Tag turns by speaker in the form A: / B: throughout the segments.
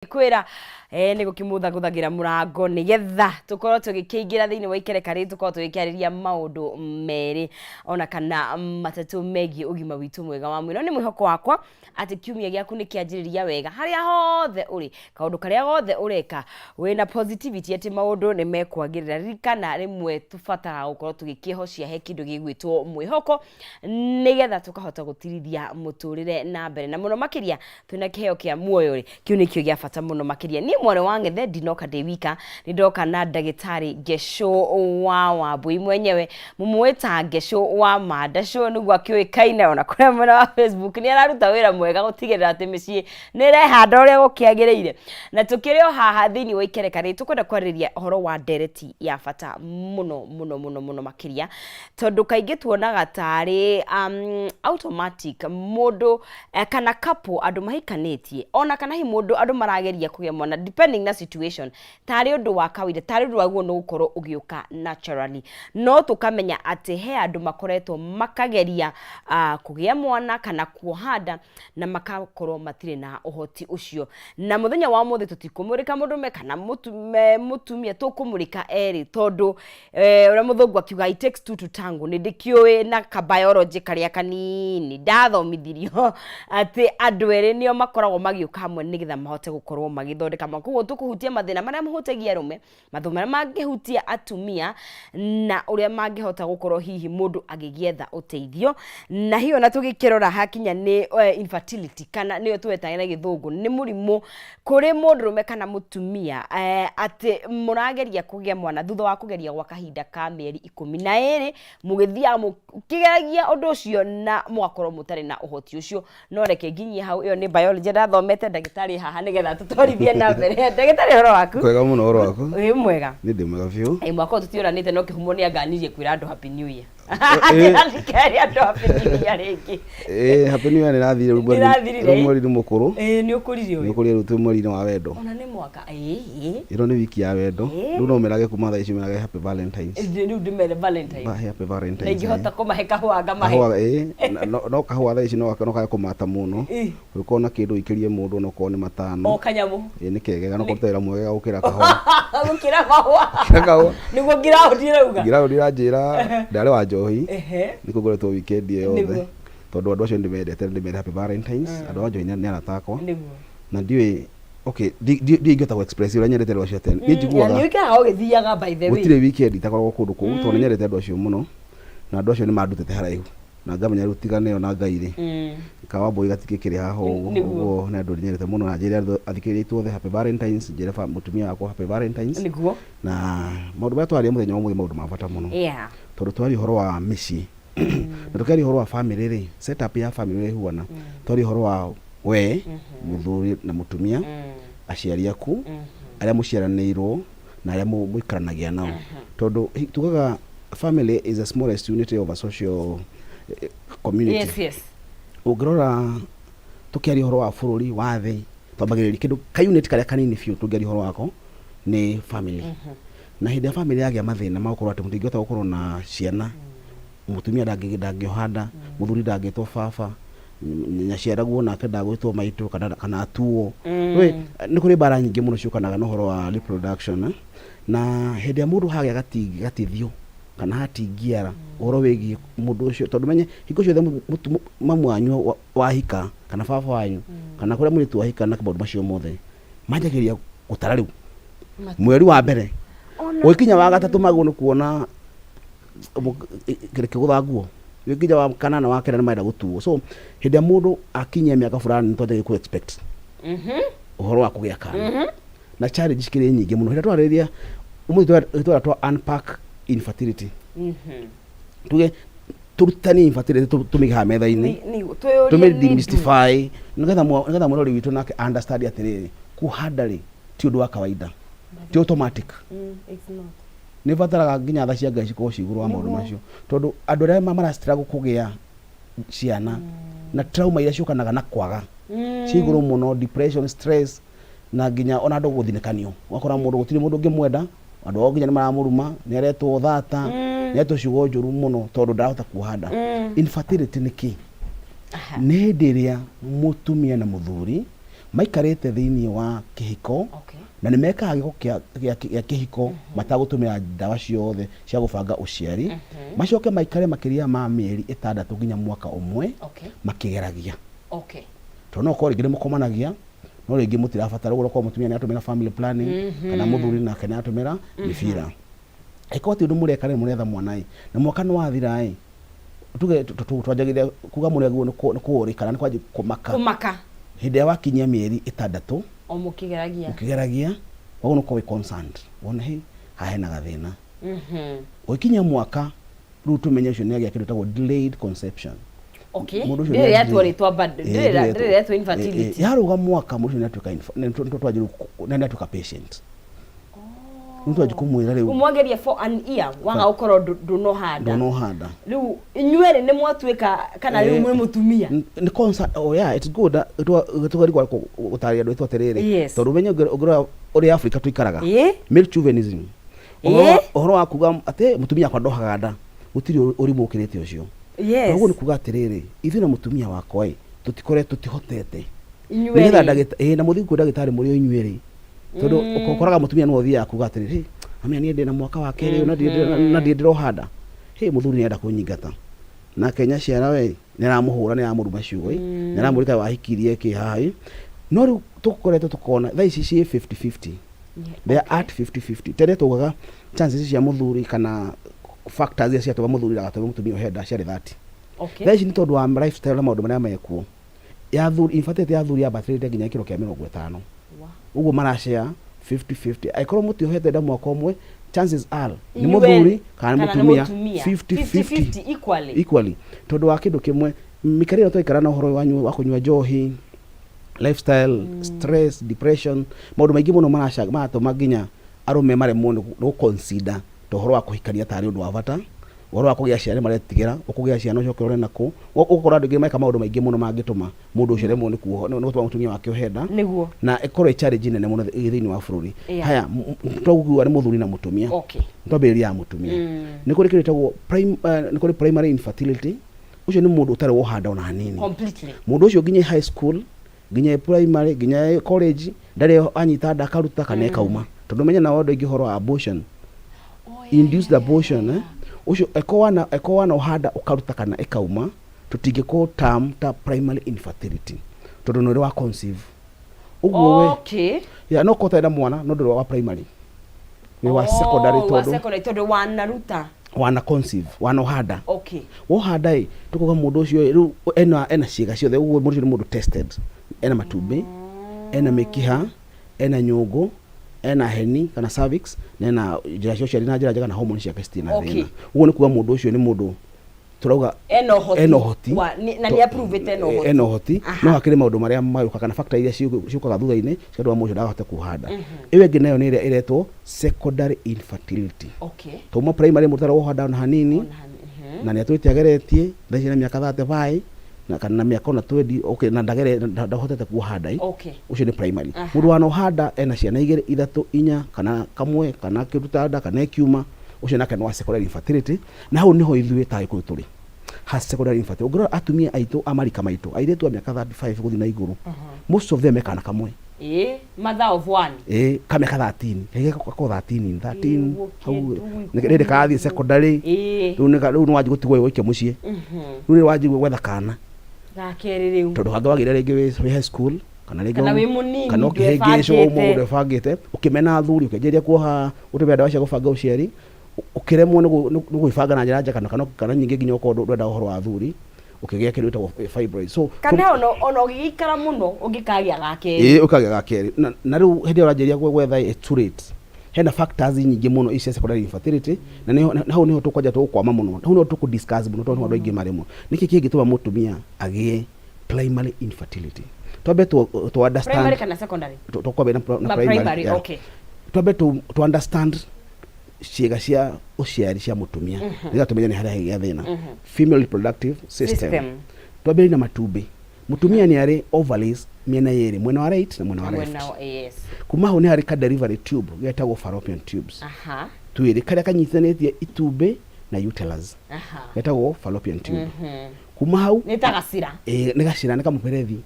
A: Kwĩra nĩ gũkĩmũthagũthagĩra mũrango nĩgetha tũkorwo tũgĩkĩingĩra thĩinĩ wa ikereka rĩrĩ, tũkorwo tũgĩkĩarĩria maũndũ merĩ ona kana matatũ megiĩ ũgima witũ mwega wa mwĩrĩ. No nĩ mwĩhoko wakwa atĩ kiumia gĩaku nĩ kĩanjĩrĩria wega harĩa hothe ũrĩ, kaũndũ karĩa gothe ũreka wĩna positivity atĩ maũndũ nĩ mekwagĩrĩra. Ririkana rĩmwe tũbataraga gũkorwo tũgĩkĩhocia he kĩndũ gĩgwĩtwo mwĩhoko nĩgetha tũkahota gũtirithia mũtũrĩre na mbere, na mũno makĩria twĩna kĩheo kĩa muoyo rĩ, kĩu nĩkĩo gĩa bata mũno makĩria. Niĩ mwarĩ wa Ng'ethe ndinoka ndĩ wika, nĩ ndoka na ndagĩtarĩ Ngecũ wa Wambui mwenyewe, mũmũĩ ta Ngecũ wa Mandacũ nĩguo akĩũĩkaine ona kũrĩa mwena wa Facebook. Nĩ araruta wĩra mwega gũtigĩrĩra atĩ mĩciĩ nĩ ĩrehanda ũrĩa gũkĩagĩrĩire. Na tũkĩrĩ o haha thĩinĩ wa ikereka rĩrĩ, tũkwenda kwarĩrĩria ũhoro wa ndereti ya bata mũno mũno mũno mũno makĩria, tondũ kaingĩ tuonaga tarĩ automatic mũndũ kana couple, andũ mahikanĩtie, ona kana hihi mũndũ andũ marageria kũgĩa mwana, depending na situation, tarĩ ũndũ wa kawaida, tarĩ ũndũ wagĩrĩirwo nĩ gũkorwo ũgĩũka naturally. No tũkamenya atĩ he andũ makoretwo makageria kũgĩa mwana kana kuoha nda na makakorwo matirĩ na ũhoti ũcio. Na mũthenya wa ũmũthĩ tũtikũmũrĩka mũndũrũme kana mũtumia, tũkũmũrĩka erĩ, tondũ ũrĩa mũthũngũ akiuga, "It takes two to tango." Nĩ ndĩkĩũĩ na ka biology karĩa kanini ndathomithirio atĩ andũ erĩ nĩo makoragwo magĩũka hamwe nĩgetha mahote gũkorwo magĩthondeka ma. Koguo tũkũhutia mathĩna marĩa mahutagia arũme, mathĩna marĩa mangĩhutia atumia, na ũrĩa mangĩhota gũkorwo hihi mũndũ agĩgĩetha ũteithio. Na hihi ona tũgĩkĩrora hakinya nĩ infertility, kana nĩyo twetaga na gĩthũngũ nĩ mũrimũ kũrĩ mũndũrũme kana mũtumia, atĩ mũrageria kũgĩa mwana thutha wa kũgeria gwa kahinda ka mĩeri 12 mũgĩthiaga mũkĩgeragia ũndũ ũcio na mũgakorwo mũtarĩ na ũhoti ũcio. No reke nginyie hau, ĩyo nĩ biology ndathomete. Ndagĩtarĩ haha nĩgetha tũtwarithie na mbere. Ndagĩtarĩ, ũhoro waku?
B: Kwega mũno, ũhoro waku?
A: Wĩ mwega?
B: Nĩ ndĩ mwega biũ.
A: Ĩ mwaka ũyũ tũtiũranĩte, no kĩhumo nĩ anganirie kwĩra andũ happy new year. Ndĩrathikĩrĩria andũ happy new year rĩngĩ.
B: Ĩ, happy new year nĩ rathirire rĩu.
A: Nĩrathirire,
B: Rĩu mweri nĩ mũkũrũ.
A: Ĩ, nĩ ũkũrire
B: nĩ
A: ũyũ.
B: Ũkũrire, rĩu twĩ mweri-inĩ wa wendo.
A: Ona nĩ mwaka, ĩ.
B: Ĩno nĩ wiki ya wendo. Rĩu no ũmerage kuma thaa ici, ũmerage happy Valentines.
A: Rĩu ndĩmere Valentine.
B: Happy
A: Na
B: Valentines.
A: ingĩhota kũmahe kahũa ngamahe.
B: Kahũa, ĩ, no kahũa thaa ici no kage kũmata mũno. Ũngĩkorwo na kĩndũ ũikĩrie mũndũ onokorwo nĩ matano.
A: O kanyamũ.
B: Ĩ, nĩ kegega no kũruta wĩra mwega gũkĩra kahũa.
A: Gũkĩra mahũa.
B: Gũkĩra kahũa.
A: Nĩguo ngiraũndi ĩrauga.
B: Ngiraũndi iranjĩra ndarĩ wa njohi. Nĩkuo ngoretwo weekend ĩyo yothe. Tondũ andũ acio nĩndĩmendete, nĩndĩmere happy Valentines. Andũ a njohi nĩ arata akwa. Na ndiũĩ, okay, ndiũĩ ingĩhota gũ express ũrĩa nyendete andũ acio atĩa. Niĩ njiguaga
A: nĩ ũikaraga ũgĩthiaga, by the way.
B: Gũtirĩ weekend itakoragwo kũndũ kũu, tondũ nĩnyendete andũ acio mũno na andũ acio nĩ mandutĩte haraihu na ngamenya rĩu tiga nĩo na Ngai rĩ, Kawambũi gatingĩkĩrĩ haha ũguo. Ũguo nĩ andũ nyendete mũno, na njĩre andũ athikĩrĩria aitũ othe happy Valentines, njĩre mũtumia wakwa happy Valentines. Na maũndũ marĩa twaria mũthenya wa ũmũthĩ, maũndũ ma bata mũno, tondũ twaria ũhoro wa mĩciĩ na tũkĩaria ũhoro wa family rĩ, setup ya family ũrĩa ĩhuana, twaria ũhoro wa we mũthuri na mũtumia, aciari aku, arĩa mũciaranĩirwo na arĩa mũikaranagia nao, tondũ tugaga family is the smallest unit of a social community. Ũngĩrora tũkĩaria ũhoro wa bũrũri wa thĩ, twambagĩrĩria kĩndũ ka unit karĩa kanini biũ tũngĩaria ũhoro wako nĩ family. Na hĩndĩ ya family yagĩa mathĩna ma gũkorwo atĩ mũtingĩhota gũkorwo na ciana, mũtumia ndangĩoha nda, mũthuri ndangĩtwo baba, nyaciaraguo nake ndagwĩtwo maitũ kana atuo. We, nĩ kũrĩ mbara nyingĩ mũno ciũkanaga na ũhoro wa reproduction, eh? Na hĩndĩ ĩrĩa mũndũ hagĩa gatithio kana hatingiara ũhoro wĩgiĩ mũndũ ũcio, tondũ menye hingo ciothe mamu wanyu wahika kana baba wanyu kana kũrĩa mũirĩtu wahika na maũndũ macio mothe manjagĩrĩria gũtara rĩu mweri wa mbere gũgĩkinya wa gatatũ magwo nĩ kuona kĩrĩ kĩgũtha nguo, gĩkinya wa kanana wa kenda nĩ marenda gũtuo. So hĩndĩ ĩrĩa mũndũ akinyia mĩaka fulani nĩ twanjagia kũ expect ũhoro wa kũgĩa kana, na challenge cikĩrĩ nyingĩ mũno. Hĩndĩ ĩrĩa twarĩrĩria ũmũthĩ, twara twa unpack infertility, tuge tũrutanie infertility, tũmĩige haha metha-inĩ, tũmĩ demystify nĩgetha mwĩrori witũ nake understand atĩrĩrĩ, kuhanda rĩ ti ũndũ wa kawaida, ti automatic, nĩ bataraga nginya tha cia Ngai cikorwo ci igũrũ wa maũndũ macio, tondũ andũ arĩa marastruggle kũgĩa ciana na trauma iria ciũkanaga na kwaga ci igũrũ mũno, depression, stress, na nginya ona andũ gũthinĩkanio. Ũgakora mũndũ gũtirĩ mũndũ ũngĩmwenda, andũ ao nginya nĩ maramũruma, nĩ aretwo thata, nĩ aretwo ciugo njũru mũno tondũ ndarahota kuoha nda. Infertility nĩ kĩ? Nĩ hĩndĩ ĩrĩa mũtumia na mũthuri Maikarĩte thĩinĩ wa kĩhiko na nĩ mekaga gĩko kĩa kĩhiko matagũtũmĩra ndawa ciothe cia gũbanga ũciari, macoke maikare makĩria ma mĩeri 6 nginya mwaka 1 makĩgeragia. Tondũ no ũkorwo rĩngĩ nĩ mũkomanagia, no rĩngĩ mũtirabatara ũguo, ũkorwo mũtumia nĩ atũmĩra family planning kana mũthuri nake nĩ atũmĩra mĩbira. Angĩkorwo ti ũndũ mũreka rĩ, mũretha mwana ĩ, na mwaka nĩ wathira ĩ, tuge twanjagĩrĩria kuga mũrĩ nĩ kũũrĩ kana nĩ kwanjia kũmaka.
A: Kũmaka.
B: Hĩndĩ ĩrĩa wakinyia mĩeri 6
A: o mũkĩgeragia.
B: Mũkĩgeragia, koguo nĩ ũkorwo wĩ concerned, wone hĩ, haha hena gathĩna. Ũgĩkinyia mwaka rĩu tũmenye ũcio nĩ agĩa kĩndũ gĩtagwo delayed conception.
A: Mũndũ ũcio ndĩrĩ yetwo rĩtwa bado, ndĩrĩ yetwo infertility.
B: Yarũga mwaka mũndũ ũcio nĩ atuĩka nĩ atuĩka patient. Rĩu twanjia kũmwĩra rĩu.
A: Mwageria for an year waga gũkorwo ndũnohanda.
B: Ndũnohanda.
A: Rĩu inyuerĩ nĩ mwatuĩka kana rĩu mwĩ mũtumia?
B: Nĩ concern, oh yeah, it's good tũgerie gũtarĩria andũ aitũ atĩrĩrĩ. Tondũ ũmenye ũngĩrora ũrĩa Africa tũikaraga. Male chauvinism. Ũhoro wa kuga atĩ mũtumia wakwa ndohaga nda, gũtirĩ ũrimũ ũkĩrĩte ũcio. Koguo nĩ kuga atĩrĩrĩ, ithuĩ na mũtumia wakwa ĩ, tũtikoretwo tũtihotete.
A: Inyuerĩ.
B: Nĩgetha na mũthiĩ kwĩ ndagĩtarĩ mũrĩ o inyuerĩ. Tondũ ũkoraga mũtumia nĩwe ũthiaga kuga atĩrĩrĩ, "Hĩ, amenya niĩ ndĩna mwaka wa kerĩ ũyũ na ndirĩ ndĩroha nda. Hĩ, mũthuri nĩarenda kũnyingata." Nake nyaciara we nĩ aramũhũra, nĩ aramũruma ciugo ĩ, nĩ aramũria kaĩ wahikirie kĩ haha ĩ. No rĩu tũkoretwo tũkona thaa ici ciĩ 50-50. They are at 50-50. Tene twaugaga chances cia mũthuri kana factors iria ciatũma mũthuri ndagatũme mũtumia ohe nda ciarĩ 30. Thaa ici nĩ tondũ wa lifestyle na maũndũ marĩa mekuo, ya athuri, infertility ya athuri yambatĩrĩte nginya gĩkĩro kĩa 50. Ũguo mara share 50-50. Angĩkorwo mũtiohete nda mwaka ũmwe, chances are nĩ mũthuri kana nĩ mũtumia 50-50
A: equally.
B: Equally. Tondũ wa kĩndũ kĩmwe, mĩikarĩre ĩrĩa tũraikara na ũhoro wa kũnyua njohi, lifestyle, stress, depression, maũndũ maingĩ mũno maratũma nginya arũme maremwo nĩ gũ consider ta ũhoro wa kũhikania tarĩ ũndũ wa bata. Ũhoro wa kũgĩa ciana nĩ maretigĩra, ũkũgĩa ciana ũcoke ũrore nakũ. Ũgakora andũ aingĩ mareka maũndũ maingĩ mũno mangĩtũma mũndũ ũcio aremwo nĩ kuoho, nĩ gũtũma mũtumia wake ohe nda. Na ĩkorwo ĩ challenge nene mũno thĩinĩ wa bũrũri. Haya, twakuga nĩ mũthuri na mũtumia. Twambĩrĩria ya mũtumia. Nĩ kũrĩ kĩndũ gĩtagwo nĩ kũrĩ primary infertility. Ũcio nĩ mũndũ ũtarĩ woha nda ona hanini. Mũndũ ũcio nginya high school, nginya primary, nginya college, ndarĩ anyita nda akaruta kana ĩkauma. Tondũ menye nao andũ aingĩ ũhoro wa abortion. Induced abortion, eh? Ũcio eko wana ũhanda ũkaruta kana ĩkauma, tũtingĩkũ term ta primary infertility. Tondũ nĩ ũrĩ wa conceive. Ũguo we. Yeah, no ũkorwo ũtarĩ na mwana, no ndũrĩ wa primary. Wĩ wa secondary
A: Wa
B: tondũ
A: secondary tondũ wanaruta.
B: Wana conceive, wana ũhanda. Wohanda ĩ, tũkauga mũndũ ũcio ĩ, rĩu ena ciĩga ciothe, ũguo mũndũ ũcio nĩ mũndũ tested. Ena matumbĩ, ena mĩkiha, ena nyũngũ, ena heni kana cervix, na ena njĩra cia ũciari na njĩra njega na hormone ciake citirĩ na thĩna. Ũguo nĩ kuga mũndũ ũcio nĩ mũndũ tũrauga
A: ena ũhoti,
B: ena ũhoti.
A: Na nĩ approve-ĩte ena ũhoti.
B: Ena ũhoti. No hakĩrĩ maũndũ marĩa magĩũka kana factor iria ciũkaga thutha-inĩ cigatũma mũndũ ũcio ndagahote kuoha nda. Ĩyo ĩngĩ nayo nĩ ĩrĩa ĩretwo secondary infertility. Tauma primary mũndũ ũtarĩ woha nda ona hanini, na nĩ atũrĩte ageretie, thaa ici ena mĩaka 35 na kana na mĩaka ona 20, okay, na ndahotete kuoha nda. Ũcio nĩ primary. Mũndũ wanoha nda ena ciana 2, 3, 4 kana kamwe kana akĩruta nda kana ĩkiuma, ũcio nake nĩ wa secondary infertility. Na hau nĩho ithuĩ ta Agĩkũyũ tũrĩ ha secondary infertility. Ũngĩrora atumia aitũ a marika maitũ, airĩtu a mĩaka 35 gũthiĩ na igũrũ, most of them me kana kamwe.
A: Ĩĩ, mother of one.
B: Ĩĩ, ka mĩaka 13, kaige gako 13, 13, hau, rĩrĩ karathiĩ secondary, rĩu nĩ wanjia gũtigwo wĩ wike mũciĩ. Rĩu nĩ wanjia gwetha kana.
A: Ga kerĩ rĩu.
B: Tondũ hangĩ wagĩire rĩngĩ wĩ high school, kana rĩngĩ
A: Kana wĩ mũnini,
B: kana ũkĩhĩngĩcwo ũguo ndwebangĩte, ũkĩmena athuri, ũkĩanjĩrĩria kuoha, gũtũmĩra ndawa cia gũbanga ũciari, ũkĩremwo nĩ gwĩbanga na njĩra njega kana nyingĩ nginya ũkorwo ndwenda ũhoro wa athuri, ũkĩgĩa kĩndũ gĩtagwo fibroid. So,
A: Kana ona ũgĩgĩikara mũno ũngĩkagĩa ga kerĩ.
B: Ĩĩ, ũkagĩa ga kerĩ. Na rĩu hĩndĩ ĩrĩa ũranjĩrĩria gwetha it's too late. Hena factors nyingĩ mũno ici cia secondary infertility, na hau nĩho tũkwanja tũgũkwama mũno. Hau nĩho tũkũ discuss mũno tondũ nĩho andũ aingĩ maremwo. Nĩkĩ kĩngĩtũma mũtumia agĩe primary infertility? Twambe tũ understand.
A: Primary kana secondary?
B: Tũkwambia na primary.
A: Primary, okay.
B: Twambe tũ understand ciĩga cia ũciari cia mũtumia nĩgetha tũmenye nĩ harĩa hegĩa thĩna. Female reproductive system. Twambĩrĩrie na matumbĩ. Mũtumia nĩ arĩ ovaries mĩena yerĩ, mwena wa right na mwena wa left. Kuma hau nĩ harĩ ka delivery tube getagwo fallopian tubes. Twĩrĩ karĩa kanyitithanĩtie itumbĩ na uterus. Getagwo fallopian tube. Kuma hau
A: nĩ ta gacĩra.
B: Ĩĩ, nĩ gacĩra, nĩ kamũberethi.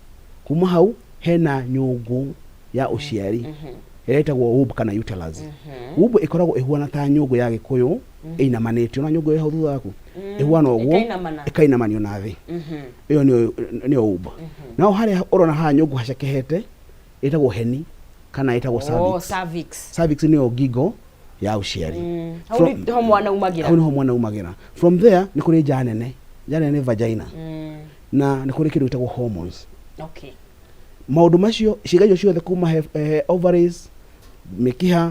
B: Kuma hau Hena nyũngũ ya ũciari ĩrĩa ĩtagwo womb kana uterus. Womb ĩkoragwo ĩhuana ta nyũngũ ya gĩkũyũ ĩinamanĩtio na nyũngũ ĩho thutha waku ĩhuana ũguo.
A: Ĩkainamana.
B: Ĩkainamanio na thĩ. Ĩyo nĩyo womb. Naho harĩa ũrona haha nyũngũ hacekehete ĩtagwo heni kana ĩtagwo
A: Oh,
B: cervix.
A: cervix.
B: Cervix nĩyo ngingo ya ũciari.
A: Hau nĩho mwana umagĩra.
B: Hau nĩho mwana umagĩra. From there nĩ kũrĩ nja nene. Nja nene nĩ vagina. Na nĩ kũrĩ kĩndũ gĩtagwo hormones. Maũndũ macio, ciĩga icio ciothe kuma he, ovaries, mĩkiha,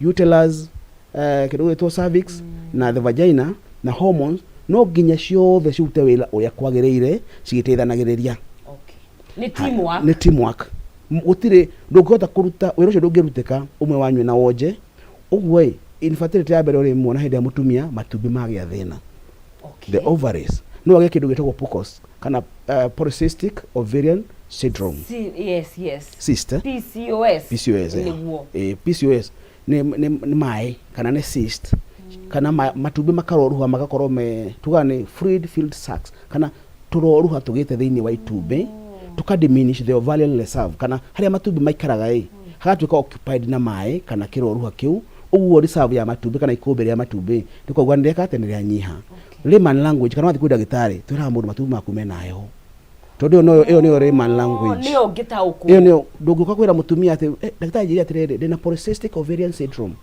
B: uterus, kĩndũ gĩgwĩtwo cervix na the vagina na hormones, no nginya ciothe cirute wĩra ũrĩa kwagĩrĩire cigĩteithanagĩrĩria.
A: Nĩ teamwork.
B: Nĩ teamwork. Gũtirĩ, ndũngĩhota kũruta wĩra ũcio, ndũngĩrutĩka ũmwe wanyu ena wonje. Ũguo ĩ, infertility ya mbere ũrĩmuona hĩndĩ ĩrĩa mũtumia matumbĩ magĩa thĩna. The ovaries no agĩe kĩndũ gĩtagwo PCOS kana polycystic ovarian syndrome.
A: Yes.
B: Cyst, eh?
A: PCOS.
B: PCOS, eh.
A: Nĩguo.
B: PCOS nĩ maĩ kana nĩ cyst kana matumbĩ makaroruha magakorwo me tugaga nĩ fluid filled sacs kana tũroruha tũgĩte thĩinĩ wa itumbĩ, tũka diminish the ovarian reserve kana harĩa matumbĩ maikaraga ĩ hagatuĩka occupied na maĩ kana kĩroruha kĩu. Ũguo reserve ya matumbĩ kana ikũmbĩ rĩa matumbĩ nĩ kwauga nĩ rĩeka atĩ nĩ rĩanyiha. Layman language, kana wathiĩ kwĩ ndagĩtarĩ, twĩraga mũndũ matumbĩ maku mena heho, tondũ ĩyo noyo, ĩyo nĩyo layman language.
A: Nĩyo ũngĩtaũkwo.
B: Ĩyo nĩyo ndũngĩũka kwĩra mũtumia atĩ, "Ndagĩtarĩ, njĩre atĩrĩrĩ, ndĩna polycystic ovarian syndrome."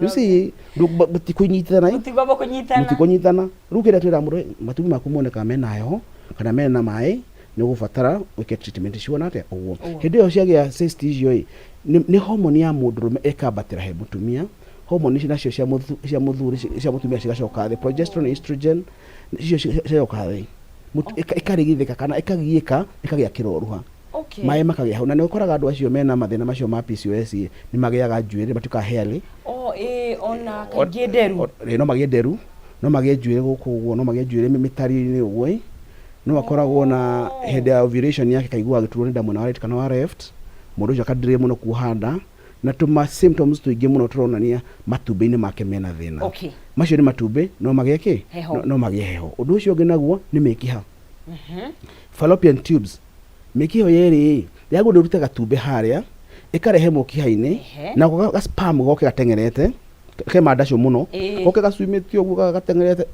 B: You see, mũtikũnyitana.
A: Mũtigwamba kũnyitana.
B: Mũtikũnyitana. Rĩu kĩrĩa twĩraga mũndũ, matumbĩ maku monekaga mena heho kana mena maĩ, nĩ ũgũbatara wĩke treatment ciona atĩa ũguo. Hĩndĩ ĩyo ciagĩa cyst icio ĩ, nĩ hormone ya mũndũrũme ĩkambatĩra he mũtumia, hormone ici nacio cia mũthuri, cia mũtumia cigacoka thĩ, progesterone, estrogen icio cigacoka thĩ. Ĩkarigithĩka kana ĩkagiĩka, ĩkagĩa kĩroruha. Maĩ makagĩa hau, na nĩ ũkoraga andũ acio mena mathĩna macio ma PCOS nĩ magĩaga njuĩrĩ, matuĩkaga hairy.
A: Oh, ĩĩ, ona kaingĩ nderu.
B: Ĩĩ, no magĩe nderu, no magĩe njuĩrĩ gũkũ ũguo, no magĩe njuĩrĩ mĩtari-inĩ ũguo ĩ. No akoragwo na hĩndĩ ya ovulation yake kaigua agĩturwo nĩ nda mwena wa right kana wa left, mũndũ ũcio akandĩrĩria mũno kuoha nda, na tũma symptoms tũingĩ mũno tũronania matumbĩ-inĩ make mena thĩna. Macio nĩ matumbĩ no magĩe kĩ?
A: Heho.
B: No magĩe heho. Ũndũ ũcio ũngĩ naguo nĩ mĩkiha. Fallopian tubes, mĩkiha ĩyo yerĩ ĩ, yagwo nĩ ũrute gatumbĩ harĩa, ĩkarehe mũkiha-inĩ, nako ga sperm goke gateng'erete, ke mandacũ mũno, goke gacumĩtio ũguo gateng'erete,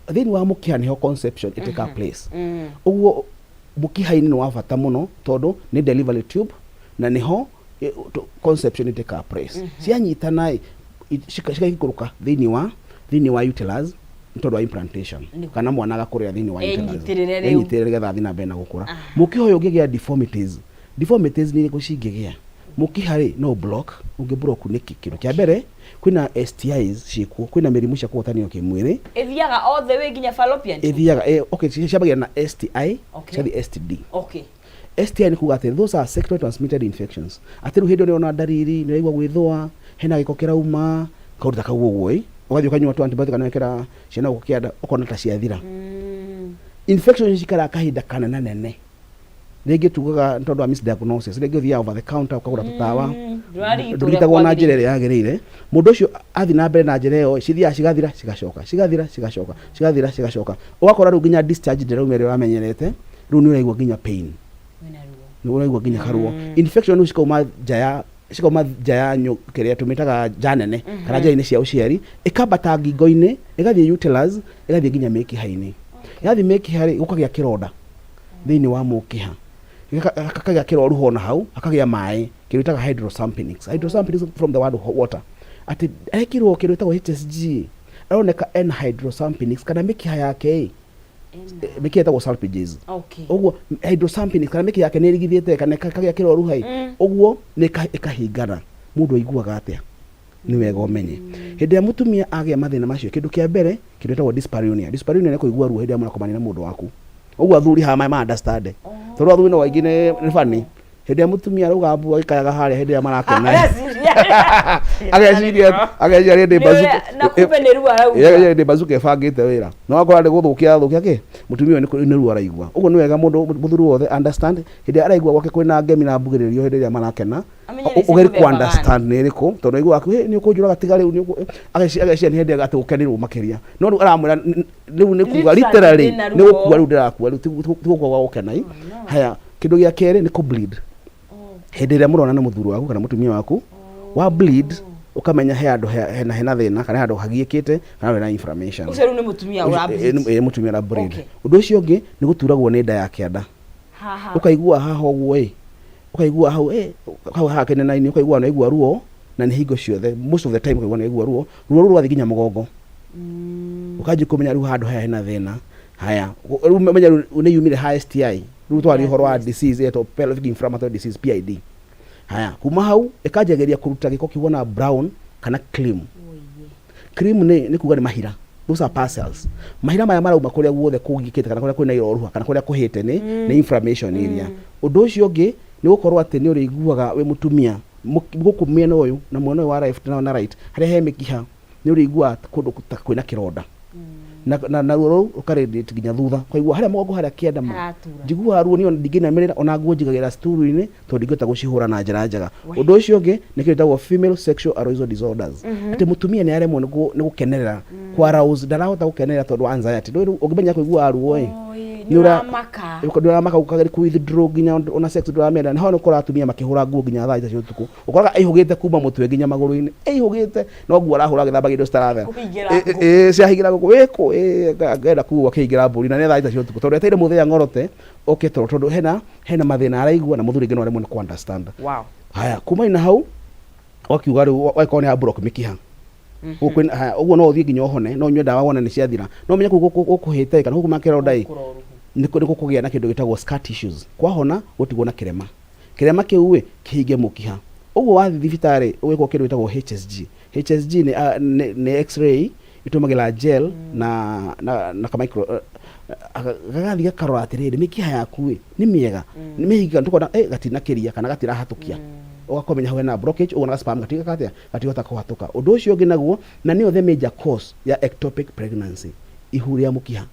B: thĩinĩ wa mũkiha nĩho conception ĩ take place. Ũguo mũkiha-inĩ nĩ wa bata mũno tondũ nĩ delivery tube na nĩho conception ĩ take place. Cianyitana ĩ, cigaikũrũka thĩinĩ wa uterus nĩ tondũ wa implantation kana mwana agakũrĩra thĩinĩ wa uterus.
A: Enyitĩrĩre rĩu.
B: Enyitĩrĩre nĩgetha athiĩ na mbere na gũkũra. Mũkiha ũyũ ũngĩgĩa deformities, deformities nĩ irĩkũ cingĩgĩa? Mũkiha rĩ, no block, ũngĩ block nĩkĩ? Kĩndũ kĩa mbere, kwĩna STIs ciĩkuo, kwĩna mĩrimũ cia kũgwatanio kĩmwĩrĩ.
A: Ĩthiaga all the way nginya fallopian tube?
B: Ĩthiaga, okay, ciambagia na STI, cigathiĩ STD. STI nĩ kuga atĩ those are sexually transmitted infections. Atĩ rĩu hĩndĩ ĩyo nĩũrona ndariri, nĩ ũraigua gwĩthũa, hena gĩko kĩrauma, kaũndũ ta kau ũguo ĩ, ũgathiĩ ũkanyua tu antibiotic kana wekĩra ciana gũkũ kĩanda ũkona ta ciathira. Infection ici cikaraga kahinda kanenanene. Rĩngĩ tugaga nĩ tondũ wa misdiagnosis, rĩngĩ ũthiaga over the counter ũkagũra tũtawa,
A: Ndũrarigitwo ũrĩa
B: ndũrigitagwo na njĩra
A: kwagĩrĩire.
B: Ĩrĩa yagĩrĩire. Mũndũ ũcio athiĩ na mbere na njĩra ĩyo, cithiaga cigathira cigacoka, cigathira cigacoka, cigathira cigacoka. Ũgakora rĩu nginya discharge ndĩrauma ĩrĩa ũramenyerete, rĩu nĩ ũraigua nginya pain.
A: Wĩna ruo.
B: Nĩ ũraigua nginya karuo. Infection rĩu cikauma nja ya kĩrĩa tũmĩtaga nja nene kana nja-inĩ cia ũciari, ĩkambata ngingo-inĩ, ĩgathiĩ uterus, ĩgathiĩ nginya mĩkiha-inĩ. Yathiĩ mĩkiha rĩ, gũkagĩa kĩronda thĩinĩ wa mũkiha. Hakagĩa kĩroruho ona hau, hakagĩa maĩ, kĩndũ gĩtagwo hydrosalpinx. Hydrosalpinx from the word water. Atĩ ekirwo kĩndũ gĩtagwo HSG, aroneka ena hydrosalpinx kana mĩkiha yake ĩ, mĩkiha ĩtagwo salpinges. Ũguo hydrosalpinx kana mĩkiha yake nĩ ĩrigithĩte kana ĩkagĩa kĩroruha ĩ, ũguo nĩ ĩkahingana. Mũndũ aiguaga atĩa? Nĩ wega ũmenye. Hĩndĩ ĩrĩa mũtumia agĩa mathĩna macio, kĩndũ kĩa mbere, kĩndũ gĩtagwo dyspareunia. Dyspareunia nĩ kũigua ruo hĩndĩ ĩrĩa mũrakomania na mũndũ waku. Ũguo athuri haha ma understand. Tondũ athuri no aingĩ nĩ funny. Hĩndĩ ĩrĩa mũtumia arauga mbu agĩkayaga harĩa hĩndĩ ĩrĩa marakena. Ageciria rĩndĩ bazooka.
A: Na kumbe nĩ ruo arauga.
B: Ageciria rĩndĩ bazooka ĩbangĩte wĩra. No akora nĩ gũthũkia athũkia kĩ? Mũtumia ũyũ nĩ ruo araigua. Ũguo nĩ wega mũndũ mũthuri wothe understand hĩndĩ ĩrĩa araigua gwake kwĩna ngemi na mbugĩrĩrio hĩndĩ ĩrĩa marakena.
A: Amenye nĩ cia
B: Ũgerie
A: mũthemba
B: ku understand nĩ ĩrĩkũ, tondũ aiguaga "Hĩ, nĩ ũkũnjũraga, tiga rĩu nĩ ũkũ-" Ageciria nĩ hĩndĩ atĩ gũkenĩrwo makĩria, no rĩu aramwĩra rĩu nĩ kuga
A: Literally
B: literally
A: ndĩna
B: nĩ
A: ruo.
B: gũkua rĩu ndĩrakua rĩu, ti gũkua gwa gũkena ĩ. Haya, kĩndũ gĩa kerĩ nĩ kũ bleed. Hĩndĩ ĩrĩa mũrona na mũthuri waku kana mũtumia waku wa bleed, ũkamenya he handũ hena thĩna kana he handũ hagiĩkĩte kana hena inflammation.
A: Ũcio rĩu nĩ mũtumia ũra bleed.
B: Ĩ, mũtumia ũra bleed. Ũndũ ũcio ũngĩ nĩ gũturagwo nĩ nda ya kĩanda.
A: Haha.
B: Ũkaigua haha ũguo ĩ, ũkaigua hau ĩ, hau haha kĩnena-inĩ, ũkaigua nĩwaigua ruo na nĩ hingo ciothe, most of the time ũkaigua nĩwaigua ruo, ruo rũu rũgathiĩ nginya mũgongo. Ũkanjia kũmenya rĩu handũ haya hena thĩna. Haya, rĩu menya rĩu nĩ yumire ha STI, rĩu twaria ũhoro wa disease ĩtagwo pelvic inflammatory disease, PID. Haya, kuma hau ĩkanjagĩria kũruta gĩko kĩhuana brown kana cream. Cream nĩ kuga nĩ mahira, those are parcels. Mahira maya marauma kũrĩa guothe kũgikĩte kana kũrĩa kwĩna iroruha kana kũrĩa kũhĩte nĩ inflammation ĩrĩa. Ũndũ ũcio ũngĩ nĩ gũkorwo atĩ nĩ ũrĩiguaga wĩ mũtumia gũkũ mwena ũyũ na mwena ũyũ wa left na right harĩa he mĩkiha, nĩ ũrĩiguaga kũndũ ta kwĩna kĩronda na ruo rũu rũka-radiate nginya thutha, ũkaigua harĩa mũgongo harĩa kĩanda ma
A: Haratura.
B: Njiguaga ruo niĩ ona ndingĩinamĩrĩra, ona nguo njigagĩra sturu-inĩ tondũ ndingĩhota gũcihũra na njĩra njega. Ũndũ ũcio ũngĩ nĩ kĩndũ gĩtagwo female sexual arousal disorders, atĩ mũtumia nĩ aremwo nĩ gũkenerera, kũ arouse, ndarahota gũkenerera tondũ wa anxiety. Ndũĩ rĩu ũngĩmenya kũiguaga ruo ĩ,
A: Oi,
B: nĩ
A: ũramaka.
B: Nĩ ũramaka, ũkageria kũ withdraw nginya ona sex ndũramĩenda. Nĩho nĩ ũkoraga atumia makĩhũra nguo nginya thaa 3 cia ũtukũ, ũkoraga aihũgĩte kuma mũtwe nginya magũrũ-inĩ, aihũgĩte no nguo arahũra agĩthambagia indo citarathera.
A: Kũhingĩra
B: Ĩ,
A: ngũ.
B: Ĩ, ciahingĩra ngũkũ wĩkũ ngenda kuga akĩhingĩra mbũri na nĩ thaa 3 cia ũtukũ tondũ etereire mũthenya ng'orote oke toro, tondũ hena mathĩna araigua na mũthuri rĩngĩ no aremwo nĩ kũ understand. Haya, kuma na hau wakiuga rĩu wagĩkorwo nĩ ya block mĩkiha. Gũkũ haya, ũguo no ũthiĩ nginya ũhone, no ũnyue ndawa wone nĩ ciathira, no ũmenye kũu gũkũhĩte kana gũkũ makĩronda ĩ, nĩ gũkũgĩa na kĩndũ gĩtagwo scar tissues. Kwahona gũtigwo na kĩrema, kĩrema kĩu ĩ kĩhinge mũkiha. Ũguo wathiĩ thibitarĩ ũgĩkwo kĩndũ gĩtagwo HSG. HSG nĩ x-ray ĩtũmagĩra gel na ka micro gagathiĩ gakarora atĩrĩrĩ, mĩkiha yaku ĩ nĩ mĩega, nĩ mĩhinga, tũkona gatinakĩria kana gatirahatũkia, ũgakomenya hau hena blockage, ũguo na sperm gatiga atĩa, gatigota kũhatũka. Ũndũ ũcio ũngĩ naguo na nĩyo the major cause ya ectopic pregnancy, ihu rĩa mũkiha.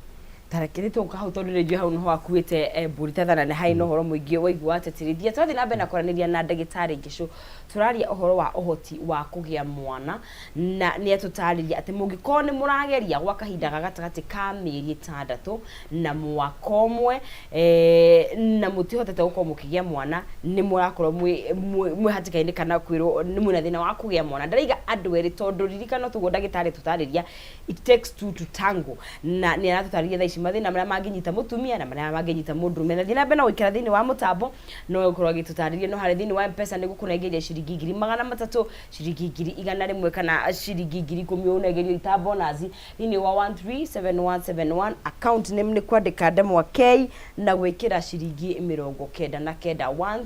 A: Tarekere tũka hau tondũ nĩ njũĩ hau nĩho akuĩte mbũri tathana nĩ harĩ na ũhoro mũingĩ waigua atĩtĩrithia. Twathiĩ na mbere na kwaranĩria na ndagĩtarĩ Ngĩcũ, tũraria ũhoro wa ũhoti wa kũgĩa mwana, na nĩ atũtarĩria atĩ mũngĩkorwo nĩ mũrageria gwa kahinda ga gatagatĩ ka mĩeri 6 na mwaka 1 na mũtihotete gũkorwo mũkĩgĩa mwana, nĩ mũrakorwo mwĩ hatĩka-inĩ kana kwĩrwo nĩ mwĩna thĩna wa kũgĩa mwana. Ndaraiga andũ erĩ tondũ ririkana tũguo ndagĩtarĩ tũtarĩria, it takes two to tango, na nĩ aratũtarĩria thaa ici mathĩna marĩa mangĩnyita mũtumia na marĩa mangĩnyita mũndũrũme. Na thiĩ na mbere na gũikara thĩinĩ wa mũtambo no ũkorwo agĩtũtarĩria no harĩa thĩinĩ wa M-Pesa nĩ gũkũnengeria ciringi 300,000, ciringi 100,000 kana ciringi 10,000 ũnengerio ita bonus thĩinĩ wa 137171. Account name nĩ kwandĩka ndemwa K na gwĩkĩra ciringi 99,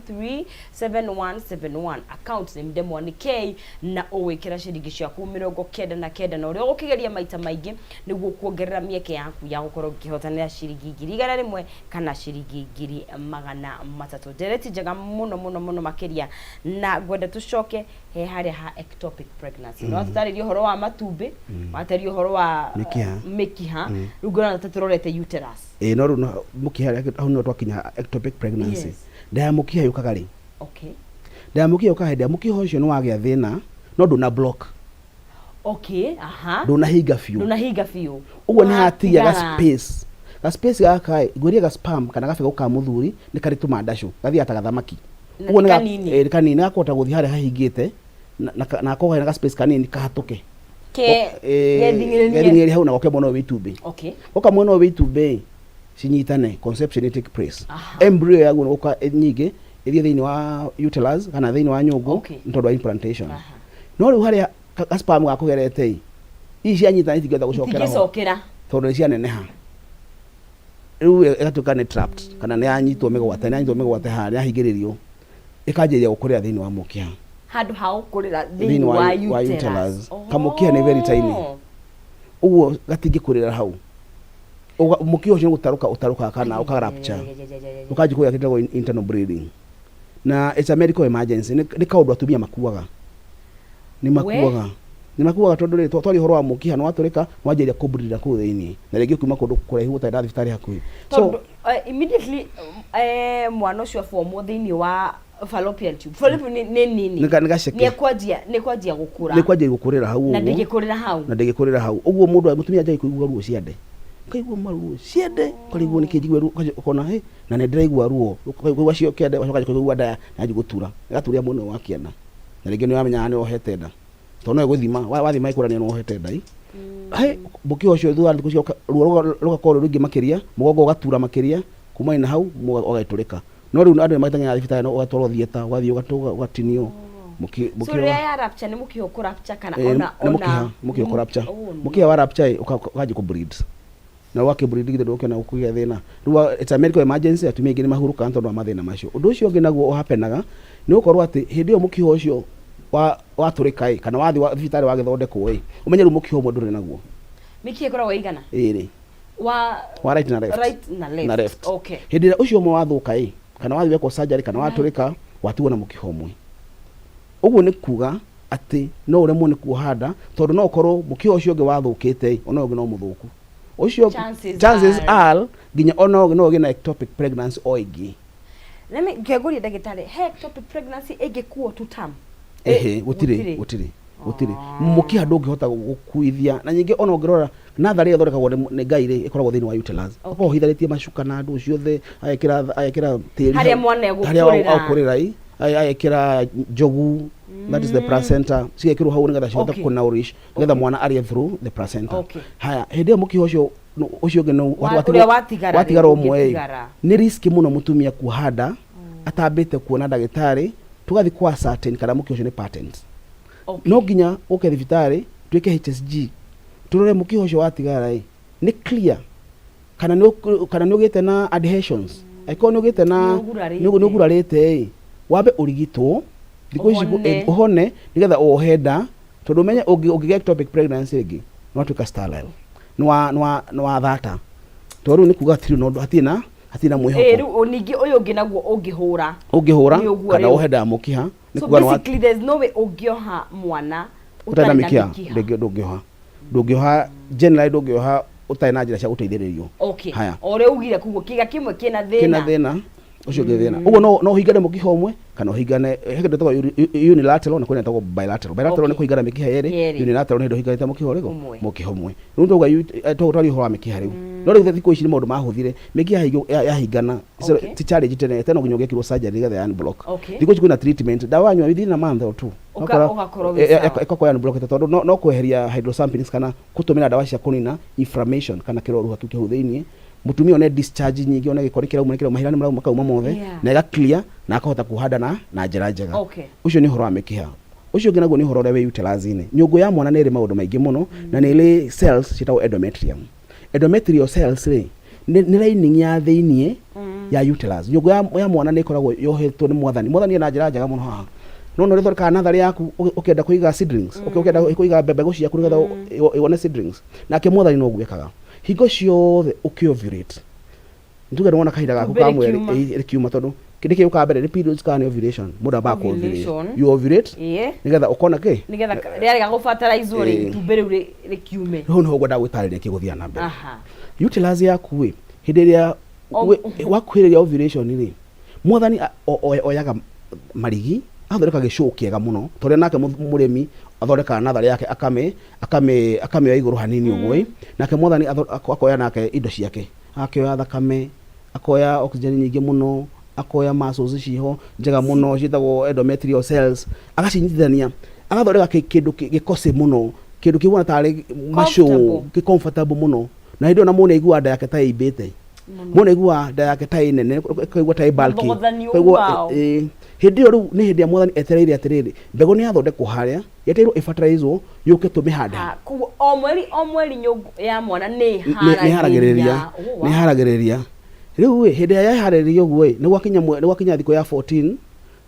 A: 137171, account name ndemwa nĩ K na ũgwĩkĩra ciringi ciaku 99, na ũrĩa ũgũkĩgeria maita maingĩ nĩguo kuongerera mĩeke yaku ya gũkorwo ũkĩhotanĩra ciringi 100,000 kana ciringi 300,000. Ndereti njega mũno mũno mũno makĩria, na ngwenda tũcoke he harĩa ha ectopic pregnancy. No tũtarĩrie ũhoro wa matumbĩ, watarĩria ũhoro wa
B: Mĩkiha.
A: Mĩkiha, rĩu ngona ta tũrorete uterus.
B: Ĩ, no rĩu no mũkiha hau no twakinya ectopic pregnancy. Nda ya mũkiha yũkaga rĩ? Nda ya mũkiha yũkaga hĩndĩ ĩrĩa mũkiha ũcio nĩ wagĩa thĩna no ndũna block.
A: Okay, aha.
B: Ndũnahinga biũ.
A: Ndũnahinga biũ.
B: Ũguo nĩ hatigia ga
A: Hatigara.
B: space, ga space gaka ĩ, ngwĩrire ga sperm kana gabegũ ka mũthuri nĩ karĩ tũmandacũ gathiaga ta gathamaki.
A: Na
B: Ũguo
A: nĩ
B: nĩ
A: kanini.
B: Nĩ kanini, nĩ gakũhota gũthiĩ harĩa hahingĩte na gakorwo hena ga space kanini kahatũke.
A: Ke gething'ĩrĩrie.
B: Gething'ĩrĩrie hau na goke mwena ũyũ wĩ itumbĩ. Goka mwena ũyũ wĩ itumbĩ cinyitane, conception take place. Embryo yaguo nĩ gũka nyingĩ ĩthiĩ thĩinĩ wa uterus kana thĩinĩ wa nyũngũ nĩ tondũ wa implantation. No rĩu harĩa ka sperm gakũgerete ĩ, ici cianyitana itingĩhota gũcokera ho
A: Itingĩcokera.
B: Tondũ nĩ cianeneha. Rĩu ĩgatuĩka nĩ trapped kana nĩ yanyitwo mĩgwate, nĩ yanyitwo mĩgwate haha, nĩ yahingĩrĩrio, ĩkanjĩrĩria gũkũrĩra thĩinĩ wa mũkiha.
A: Handũ ha gũkũrĩra
B: thĩinĩ
A: thĩinĩ wa
B: wa
A: uterus.
B: Uterus. Kamũkiha nĩ very tiny. Ũguo gatingĩkũrĩra hau. Mũkiha ũcio nĩ gũtarũka ũtarũkaga kana ũka rupture. Ũkanjia kũgĩa kĩndũ gĩtagwo internal bleeding. Na it's a medical emergency. Nĩ kaũndũ atumia makuaga. Nĩ makuaga. Nĩ makuaga tondũ rĩ, twaria ũhoro wa mũkiha nĩ watũrĩka, wanjĩrĩria kũ bleed kũu thĩinĩ. Na rĩngĩ ũkiuma kũndũ kũraihu ũtarĩ na thibitarĩ hakuhĩ.
A: So, Tondũ immediately mwana ũcio abomwo thĩinĩ wa fallopian tube. Fallopian nĩ nini.
B: Nĩ gaceke.
A: Nĩ ekwanjia gũkũra.
B: Nĩ kwanjia gũkũrĩra hau
A: Na
B: ũguo.
A: Ndĩngĩkũrĩra hau.
B: Na ndĩngĩkũrĩra hau. Ũguo mũndũ mũtumia anjagia kũigua ruo ciande. Ũkaigua maruo ciende, ũkarigwo nĩkĩ njigua ruo, ũkona hĩ na nĩ ndĩraigua ruo, ũkaigua cio kĩande, ũgacoka kũigua nda yanjia gũtura, ĩgaturia mwena ũyũ wa kĩanda, na rĩngĩ nĩ ũramenyaga nĩ wohete nda, tondũ no ĩgũthima, wathima ĩkwĩra nĩ wohete nda ĩ. Hĩ mũkiha ũcio thutha wa thikũ icio ruo rũgakorwo rwĩ rũingĩ makĩria, mũgongo ũgatura makĩria, kumania na hau ũgagĩtũrĩka. No rĩu andũ nĩ magĩteng'eraga thibitarĩ no ũgatwarwo theatre, ũgathiĩ ũgatinio
A: So
B: mũkiha.
A: rĩrĩa ya rupture nĩ mũkiha ũkũ rupture kana
B: Ĩĩ,
A: ona
B: nĩ
A: ona
B: mũkiha, mũkiha ũkũ rupture.
A: Oh, no.
B: Mũkiha wa rupture ĩ, ũkanjia kũ bleed. Na wakĩ bleed githĩ ndũgũkĩona gũkũgĩa thĩna. Rĩu it's a medical emergency, atumia aingĩ nĩ mahurũkaga nĩ tondũ wa mathĩna macio. Ũndũ ũcio ũngĩ naguo ũhapenaga nĩ gũkorwo atĩ hĩndĩ ĩyo mũkiha ũcio watũrĩka ĩ, kana wathiĩ thibitarĩ wagĩthondekwo ĩ, ũmenye rĩu mũkiha ũmwe ndũrĩ naguo.
A: Mĩkiha ĩkoragwo ĩigana?
B: Ĩrĩ.
A: Wa
B: Wa right na left.
A: Right na left.
B: Na left.
A: Okay.
B: Hĩndĩ ĩrĩa ũcio ũmwe wathũka ĩ, kana wathiĩ wekwo surgery kana watũrĩka, watigwo na mũkiha ũmwe. Ũguo nĩ kuga atĩ no ũremwo nĩ kuoha nda tondũ no ũkorwo mũkiha ũcio ũngĩ wathũkĩte ĩ, ona ũyũ ũngĩ no mũthũku. Ũcio
A: Chances
B: chances
A: are.
B: are nginya ona ũngĩ no ũgĩe na ectopic pregnancy o ĩngĩ.
A: Let me ngĩngũria ndagĩtarĩ, he ectopic pregnancy ĩngĩkuo to term?
B: Ehe, gũtirĩ, gũtirĩ, gũtirĩ. Mũkiha ndũngĩhota gũkuithia. Na ningĩ ona ũngĩrora natharĩ ĩrĩa ĩthondekagwo nĩ Ngai rĩ, ĩkoragwo thĩinĩ wa uterus. Akoragwo ahithanĩtie macuka na ndũ ciothe, agekĩra agekĩra tĩri
A: Harĩa
B: hau,
A: mwana
B: harĩa
A: egũkũrĩra.
B: agũkũrĩra ĩ, agekĩra njogu, that is the placenta, cigekĩrwo hau nĩgetha cihote kũ nourish, nĩgetha mwana arĩe through the placenta. Haya, hĩndĩ ĩyo mũkiha ũcio ũcio ũngĩ nĩ
A: Ũrĩa watigara rĩ,
B: watigara ũmwe ĩ,
A: ũngĩtigara.
B: nĩ risk mũno mũtumia kuoha nda atambĩte kuona ndagĩtarĩ, tũgathiĩ kwa ascertain kana mũkiha ũcio nĩ patent. No nginya ũke thibitarĩ twĩke HSG tũrore mũkiha ũcio watigara ĩ nĩ clear kana nĩ kana nĩ ũgĩte na adhesions, angĩkorwo nĩ ũgĩte na
A: Nĩ ũgurarĩte.
B: nĩ ũgurarĩte ĩ, wambe ũrigitwo thikũ ici
A: Ũhone.
B: ũhone nĩgetha wohe nda, tondũ ũmenye ũngĩgĩa ectopic pregnancy ĩngĩ nĩ watuĩka sterile, nĩ wa thata, tondũ rĩu nĩ kuga hatirĩ na ũndũ, hatirĩ na
A: Ĩ,
B: mwĩhoko.
A: rĩu ningĩ ũyũ ũngĩ naguo ũngĩhũra
B: Ũngĩhũra
A: Nĩ ũguo
B: kana
A: rĩu.
B: wohe nda ya mũkiha nĩ
A: So
B: kuga nĩ
A: basically there's no way ũngĩoha mwana
B: ũtarĩ na
A: ũtarĩ na
B: mĩkiha.
A: mĩkiha.
B: Ndũngĩ- ndũngĩoha ndũngĩoha generally, ndũngĩoha ũtarĩ na njĩra cia gũteithĩrĩrio. Haya.
A: O ũrĩa ugire, koguo kĩga kĩmwe kĩna thĩna.
B: Kĩna thĩna, ũcio ũngĩ thĩna. Ũguo no ũhingane mũkiha ũmwe kana ũhingane, he kĩndũ gĩtagwo unilateral na kwĩna ĩtagwo bilateral. Bilateral nĩ kũhingana mĩkiha yerĩ. Unilateral nĩ hĩndĩ ũhinganĩte mũkiha ũrĩkũ?
A: Ũmwe.
B: Mũkiha ũmwe. Rĩu tauga twaria ũhoro wa mĩkiha rĩu, no rĩu thikũ ici nĩ maũndũ mahũthire, mĩkiha yahingana ti challenge tene tene, no nginya ũngĩekirwo surgery nĩgetha ya unblock. Thikũ ici kwĩna treatment, ndawa wanyua within a month or two
A: Ũgakorwo wĩ sawa.
B: Ĩgakorwo ya unblock, tondũ no kweheria hydrosalpinx kana kũtũmĩra ndawa cia kũnina inflammation kana kĩroruha kĩu kĩ hau thĩinĩ, mũtumia one discharge nyingĩ, one gĩko nĩ kĩrauma, nĩ kĩrauma, mahira nĩ marauma, makauma mothe na ĩga clear na akahota kuoha nda na njĩra njega. Ũcio nĩ ũhoro wa mĩkiha. Ũcio ũngĩ naguo nĩ ũhoro ũrĩa wĩ uterus-inĩ. Nyũngũ ya mwana nĩ ĩrĩ maũndũ maingĩ mũno na nĩ ĩrĩ cells ciĩtagwo endometrium. Endometrial cells rĩ, nĩ lining ya thĩiniĩ ya uterus. Nyũngũ ya mwana nĩ ĩkoragwo yohetwo nĩ mwathani. Mwathani ena njĩra njega mũno haha. No nĩ ũrĩthondekaga natharĩ yaku ũkĩenda kũiga seedlings, ũkĩenda kũiga mbegũ ciaku nĩgetha wone seedlings. Nake mwathani noguo ekaga. Hingo ciothe ũkĩ ovulate, nĩ tuge nĩ wona kahinda gaku
A: Itumbĩ
B: ka mweri
A: rĩkiuma.
B: Rĩkiuma, tondũ kĩndũ gĩũkaga mbere nĩ periods kana nĩ ovulation, mũndũ ambaga kũ ovulate.
A: Ovulation.
B: You ovulate nĩgetha ũkona kĩ?
A: Nĩgetha rĩarega gũbataraizwo rĩ, itumbĩ rĩu rĩkiume.
B: Hau nĩho ngwendaga gwĩtarĩria kĩgũthiaga na mbere. Uterus yaku ĩ, hĩndĩ ĩrĩa wakuhĩrĩria ovulation rĩ, mwathani oyaga marigi athondeka gĩcũũ kĩega mũno, ta ũrĩa nake mũrĩmi athondekaga natharĩ yake akamĩoya igũrũ hanini ũguo ĩ, nake mwathani akoya nake indo ciake, akĩoya thakame, akoya oxygen nyingĩ mũno, akoya muscles ciho njega mũno ciĩtagwo endometrial cells, agacinyitithania agathondeka kĩndũ gĩkocĩ mũno, kĩndũ kĩhuana tarĩ macũũ.
A: Comfortable.
B: Kĩ comfortable mũno, na hĩndĩ ĩyo na mũndũ aiguaga nda yake ta ĩimbĩte, mũndũ aiguaga nda yake ta ĩ nene, ĩkaigua ta ĩ bulky.
A: Mũthogothanio
B: Ũkaigua,
A: wao.
B: Hĩndĩ ĩyo rĩu nĩ hĩndĩ ya mwathani etereire atĩrĩrĩ, mbegũ nĩ yathondekwo harĩa yetereirwo ĩbataraizwo yũke tũmĩhande.
A: Ha, koguo o mweri o mweri nyũngũ ya mwana nĩ
B: Nĩ haragĩrĩria.
A: Oh, wow.
B: Nĩ haragĩrĩria. Rĩu ĩ, hĩndĩ ĩrĩa yaharĩrĩria ũguo ĩ, nĩ gwakinya thikũ ya 14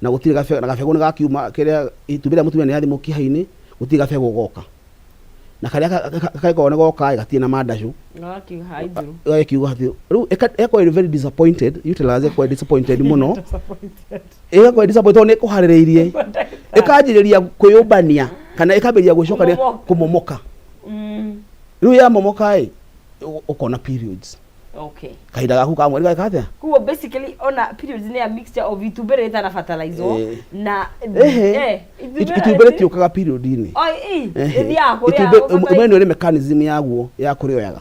B: na gũtirĩ gabegũ, na gabegũ nĩ gakiuma, kĩrĩa itumbĩ rĩa mũtumia nĩ rĩrathiĩ mũkiha-inĩ, gũtirĩ gabegũ goka, na karĩa kangĩkorwo nĩ goka ĩ, gatirĩ na mandacũ.
A: Gakiuga hai through.
B: Gakiuga hatirĩ. Rĩu ĩgakorwo ĩrĩ very disappointed, uterus ĩgakorwo ĩ disappointed mũno, ĩgakorwo ĩ disappointed tondũ nĩ ĩkũharĩrĩirie, ĩkanjĩrĩria kwĩyũmbania kana ĩkambĩrĩria gwĩcokania.
A: Kũmomoka.
B: Kũmomoka. Rĩu yamomoka ĩ, ũkona periods. Kahinda gaku ka mweri gagĩka atĩa?
A: Koguo basically ona periods nĩ a mixture of itumbĩ rĩrĩ rĩtana fertilizwo na
B: Ehe.
A: Itumbĩ
B: Itumbĩ rĩtiũkaga period-inĩ.
A: Oi,
B: Ehe.
A: rĩthiaga kũrĩa
B: Itumbĩ ũmenye nĩ ũrĩ mechanism yaguo ya kũrĩoyaga.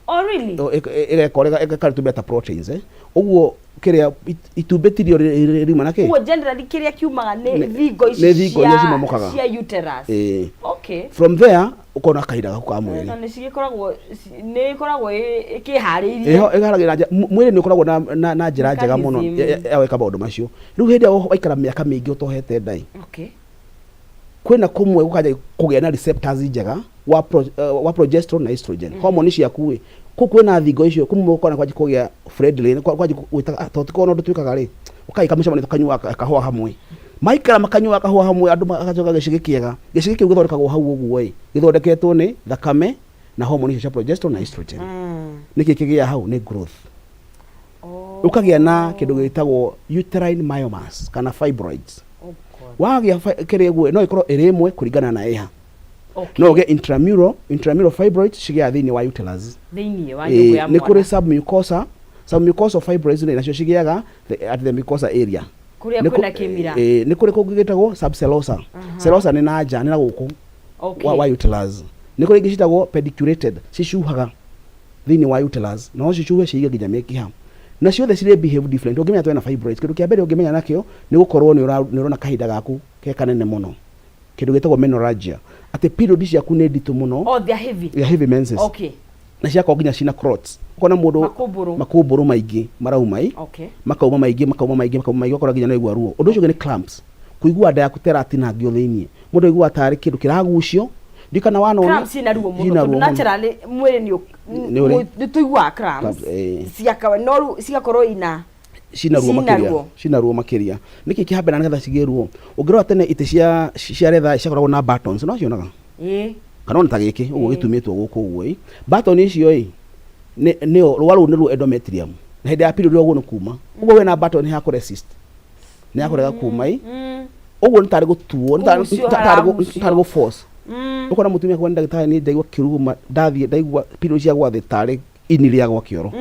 A: Oh, really?
B: Ĩgeka ũrĩa ĩkarĩtũmĩra ta proteins eh. Ũguo kĩrĩa itumbĩ tirio riuma na kĩ.
A: Ũguo generally kĩrĩa kiumaga nĩ thingo ici
B: Nĩ thingo iria cimomokaga.
A: Cia uterus.
B: Ĩĩ.
A: Okay.
B: From there ũkona kahinda gaku ka mweri.
A: Na nĩ cigĩkoragwo nĩ ĩkoragwo ĩkĩharĩirie.
B: Ĩho ĩharagĩria na mwĩrĩ nĩ ũkoragwo na njĩra njega mũno
A: Mechanism.
B: ya gwĩka maũndũ macio. Rĩu hĩndĩ ĩrĩa waikara mĩaka mĩingĩ ũtohete nda ĩ, kwĩna kũmwe gũkanjia kũgĩa na receptors njega wa progesterone na estrogen hormone ciaku ĩ kũu kwĩna thingo icio kũmwe ũkona kwanjia kũgĩa friendly kwanjia gwĩta tondũ ti kuona ũndũ twĩkaga rĩ ũkaika mũcemanio tũkanyua kahũa hamwe maikara makanyua kahũa hamwe andũ magacoka gĩcĩgĩ kĩega. Gĩcĩgĩ kĩu gĩthondekagwo hau ũguo ĩ gĩthondeketwo nĩ thakame na hormone icio cia progesterone na estrogen. Nĩkĩ kĩgĩa hau? Nĩ growth. Ũkagĩa na kĩndũ gĩtagwo uterine myomas kana fibroids.
A: Oh God.
B: Wagĩa kĩrĩa ũguo no ĩkorwo ĩrĩ ĩmwe kũringana na ĩha. No ũgĩe intramural fibroids cigĩaga thĩinĩ wa uterus.
A: Thĩinĩ wa nyũngũ ya
B: Nĩ kũrĩ
A: mwana.
B: Submucosal fibroids nĩ nacio cigĩaga at the mucosa area.
A: Kũrĩa
B: Nĩ
A: kwĩna kĩmira.
B: Nĩ kũrĩ kũngĩ gĩtagwo subserosa. Serosa nĩ na nja, nĩ na gũkũ wa uterus. Nĩ kũrĩ ingĩ citagwo pediculated, cicuhaga thĩinĩ wa uterus, no cicuhe cige nginya mĩkiha. Na ciothe cirĩ behave different. Ũngĩmenya twĩna fibroids, kĩndũ kĩa mbere ũngĩmenya nakĩo nĩ gũkorwo nĩ ũrona kahinda gaku ke kanene mũno. Kĩndũ gĩtagwo menorrhagia, atĩ period ciaku nĩ nditũ mũno.
A: Oh, they are heavy.
B: They are heavy menses. Na ciakorwo nginya cina clots. Ũkona mũndũ
A: Makũmbũrũ.
B: makũmbũrũ maingĩ marauma ĩ. Makauma maingĩ, makauma maingĩ, makauma maingĩ, ũgakora nginya no igua ruo. Ũndũ ũcio ũngĩ nĩ cramps. Kũigua nda yaku ta ĩratinangio thĩiniĩ. Mũndũ aiguaga tarĩ kĩndũ kĩragucio. Ndiũĩ kana wanona.
A: Cramps ciĩna ruo mũno,
B: Ciĩna
A: tondũ
B: ruo mũno.
A: naturally mwĩrĩ nĩ
B: Nĩ ũrĩ.
A: nĩ tũiguaga cramps.
B: Cramps, ĩĩ.
A: Cia kawaida, no rĩu cigakorwo ina
B: Cina ruo
A: Cina
B: makĩria.
A: ruo.
B: Cina ruo makĩria. Nĩkĩ kĩhambĩra nĩgetha cigĩe ruo? Ũngĩrora tene itĩ cia retha ciakoragwo na buttons, no cionaga?
A: Ĩĩ.
B: Kana ona ta gĩkĩ, ũguo
A: Ĩĩ.
B: gĩtumĩtwo gũkũ ũguo ĩ. Button icio ĩ, nĩyo, rũa rũu nĩruo endometrium. Na hĩndĩ ya period ũguo nĩ kuma. Ũguo wĩna button ya kũ resist. Nĩ ya kũrega kuma ĩ. Ũguo nĩ tarĩ gũtuo, nĩ
A: Kũgucio haragucio.
B: tarĩ gũ force. Ũkona mũtumia akauga nĩ ndagĩtarĩ niĩ ndaigua kĩruma, ndathiĩ ndaigua period cia gwa thĩ tarĩ ini rĩa gwa kĩoro.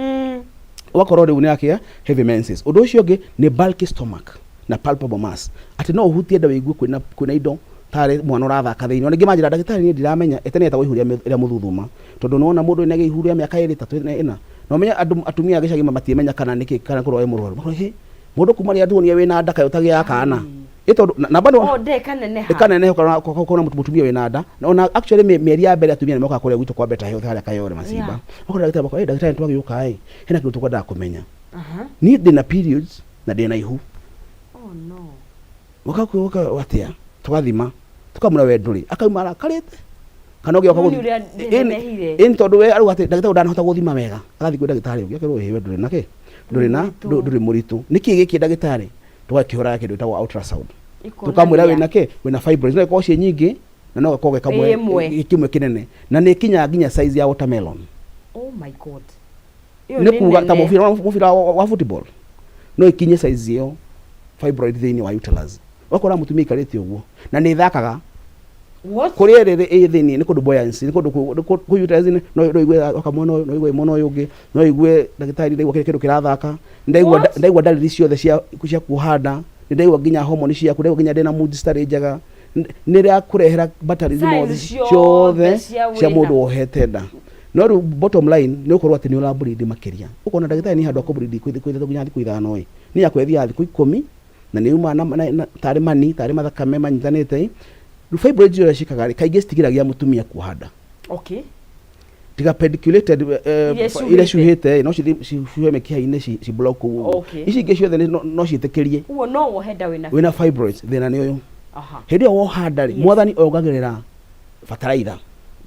B: Ũgakorwo rĩu nĩ akĩa heavy menses. Ũndũ ũcio ũngĩ nĩ bulky stomach na palpable mass. Atĩ no ũhutie nda wĩigue kwĩna indo tarĩ mwana ũrathaka thĩinĩ. Ona ningĩ manjĩra ndagĩtarĩ niĩ ndiramenya, ĩte nĩ ĩtagwo ihu rĩa mũthuthuma. Tondũ nĩwona mũndũ ena ihu rĩa mĩaka 2, 3, 4, 4. Na ũmenye andũ atumia a gĩcagi matiĩmenya kana nĩkĩ kana korwo wĩ mũrwaru. Makoiga, hĩ, mũndũ kuma rĩrĩa tuonire wĩna nda kaĩ ũtagĩaga kana. Ĩ tondũ, na bado
A: Oh, nda ĩkaneneha.
B: Ĩkaneneha, ũkona mũtumia wĩna nda. Na ona actually mĩeri ya mbere atumia nĩ mokaga kũrĩa gwitũ kwa Better Health harĩa Kayole Masimba. Makona ndagĩtarĩ makoiga, ndagĩtarĩ nĩtwagĩũka ĩ, hena kĩndũ tũkwendaga kũmenya. Niĩ ndĩna periods na ndĩna ihu.
A: Oh no.
B: Ũka atĩa? Tũgathima. Tũkamwĩra we ndũrĩ. Akauma arakarĩte. Kana ũngĩ oka
A: Nĩ
B: gũthi-
A: ũrĩa ndĩnenehire.
B: Ĩni tondũ we arauga atĩ ndagĩtarĩ ndanahota gũthima wega. Agathiĩ kwĩ ndagĩtarĩ ũngĩ akerwo ĩĩ we ndũrĩ na kĩ? Ndũrĩ na
A: Mũritũ.
B: ndũrĩ mũritũ. Nĩkĩ gĩkĩ ndagĩtarĩ? Tũgakĩhũra kĩndũ gĩtagwo ultrasound.
A: Ikonania.
B: Tũkamwĩra wĩna kĩ? Wĩna fibroids. No ikorwo ciĩ nyingĩ na no gakorwo ge kamwe
A: Ĩ ĩmwe.
B: kĩmwe kĩnene. Na nĩ ĩkinyaga nginya size ya watermelon.
A: Oh my God. Ĩyo
B: Nĩ
A: nĩ
B: kuga ta
A: nene.
B: mũbira wa football. No ĩkinye size ĩyo fibroid thĩinĩ wa uterus. Ũgakora mũtumia aikarĩte ũguo na nĩ ĩthakaga.
A: What?
B: Kũrĩa ĩrĩ ĩ thĩinĩ nĩ kũndũ buoyancy, nĩ kũndũ kũ uterus nĩ, no igue oka mwena ũyũ, no igue mwena ũyũ ũngĩ, no igue ndagĩtarĩ ndaigua kĩndũ kĩrathaka,
A: What?
B: Ndaigua ndariri ciothe cia kuoha nda, nĩ ndaigua nginya hormone ciaku, ndaigua nginya ndĩna mood citarĩ njega. Nĩ ĩrakũrehera batteries
A: Signs
B: mothe
A: ciothe
B: ciothe
A: cia
B: cia
A: wĩna.
B: mũndũ wohete nda. No rĩu bottom line nĩ ũkorwo atĩ nĩ ũra bleed makĩria. Ũkona ndagĩtarĩ niĩ handũ ha kũ bleed thikũ 3 nginya thikũ 5 ĩ, niĩ yakwa ĩthiaga thikũ 10 na nĩ yumaga na tarĩ mani, tarĩ mathakame manyitanĩte ĩ. Rĩu fibroids ũrĩa ciĩkaga rĩ, kaingĩ citigiragia mũtumia kuoha nda. Tiga pediculated,
A: Iria
B: iria
A: cuhĩte.
B: cuhĩte ĩ, no cithi cicuhe mĩkiha-inĩ ci block ũguo. Ici ingĩ ciothe no ciĩtĩkĩrie.
A: Ũguo no wohe nda wĩna
B: Wĩna fibroids, thĩna nĩ ũyũ. Hĩndĩ ĩyo woha nda rĩ, mwathani ongagĩrĩra bataraitha.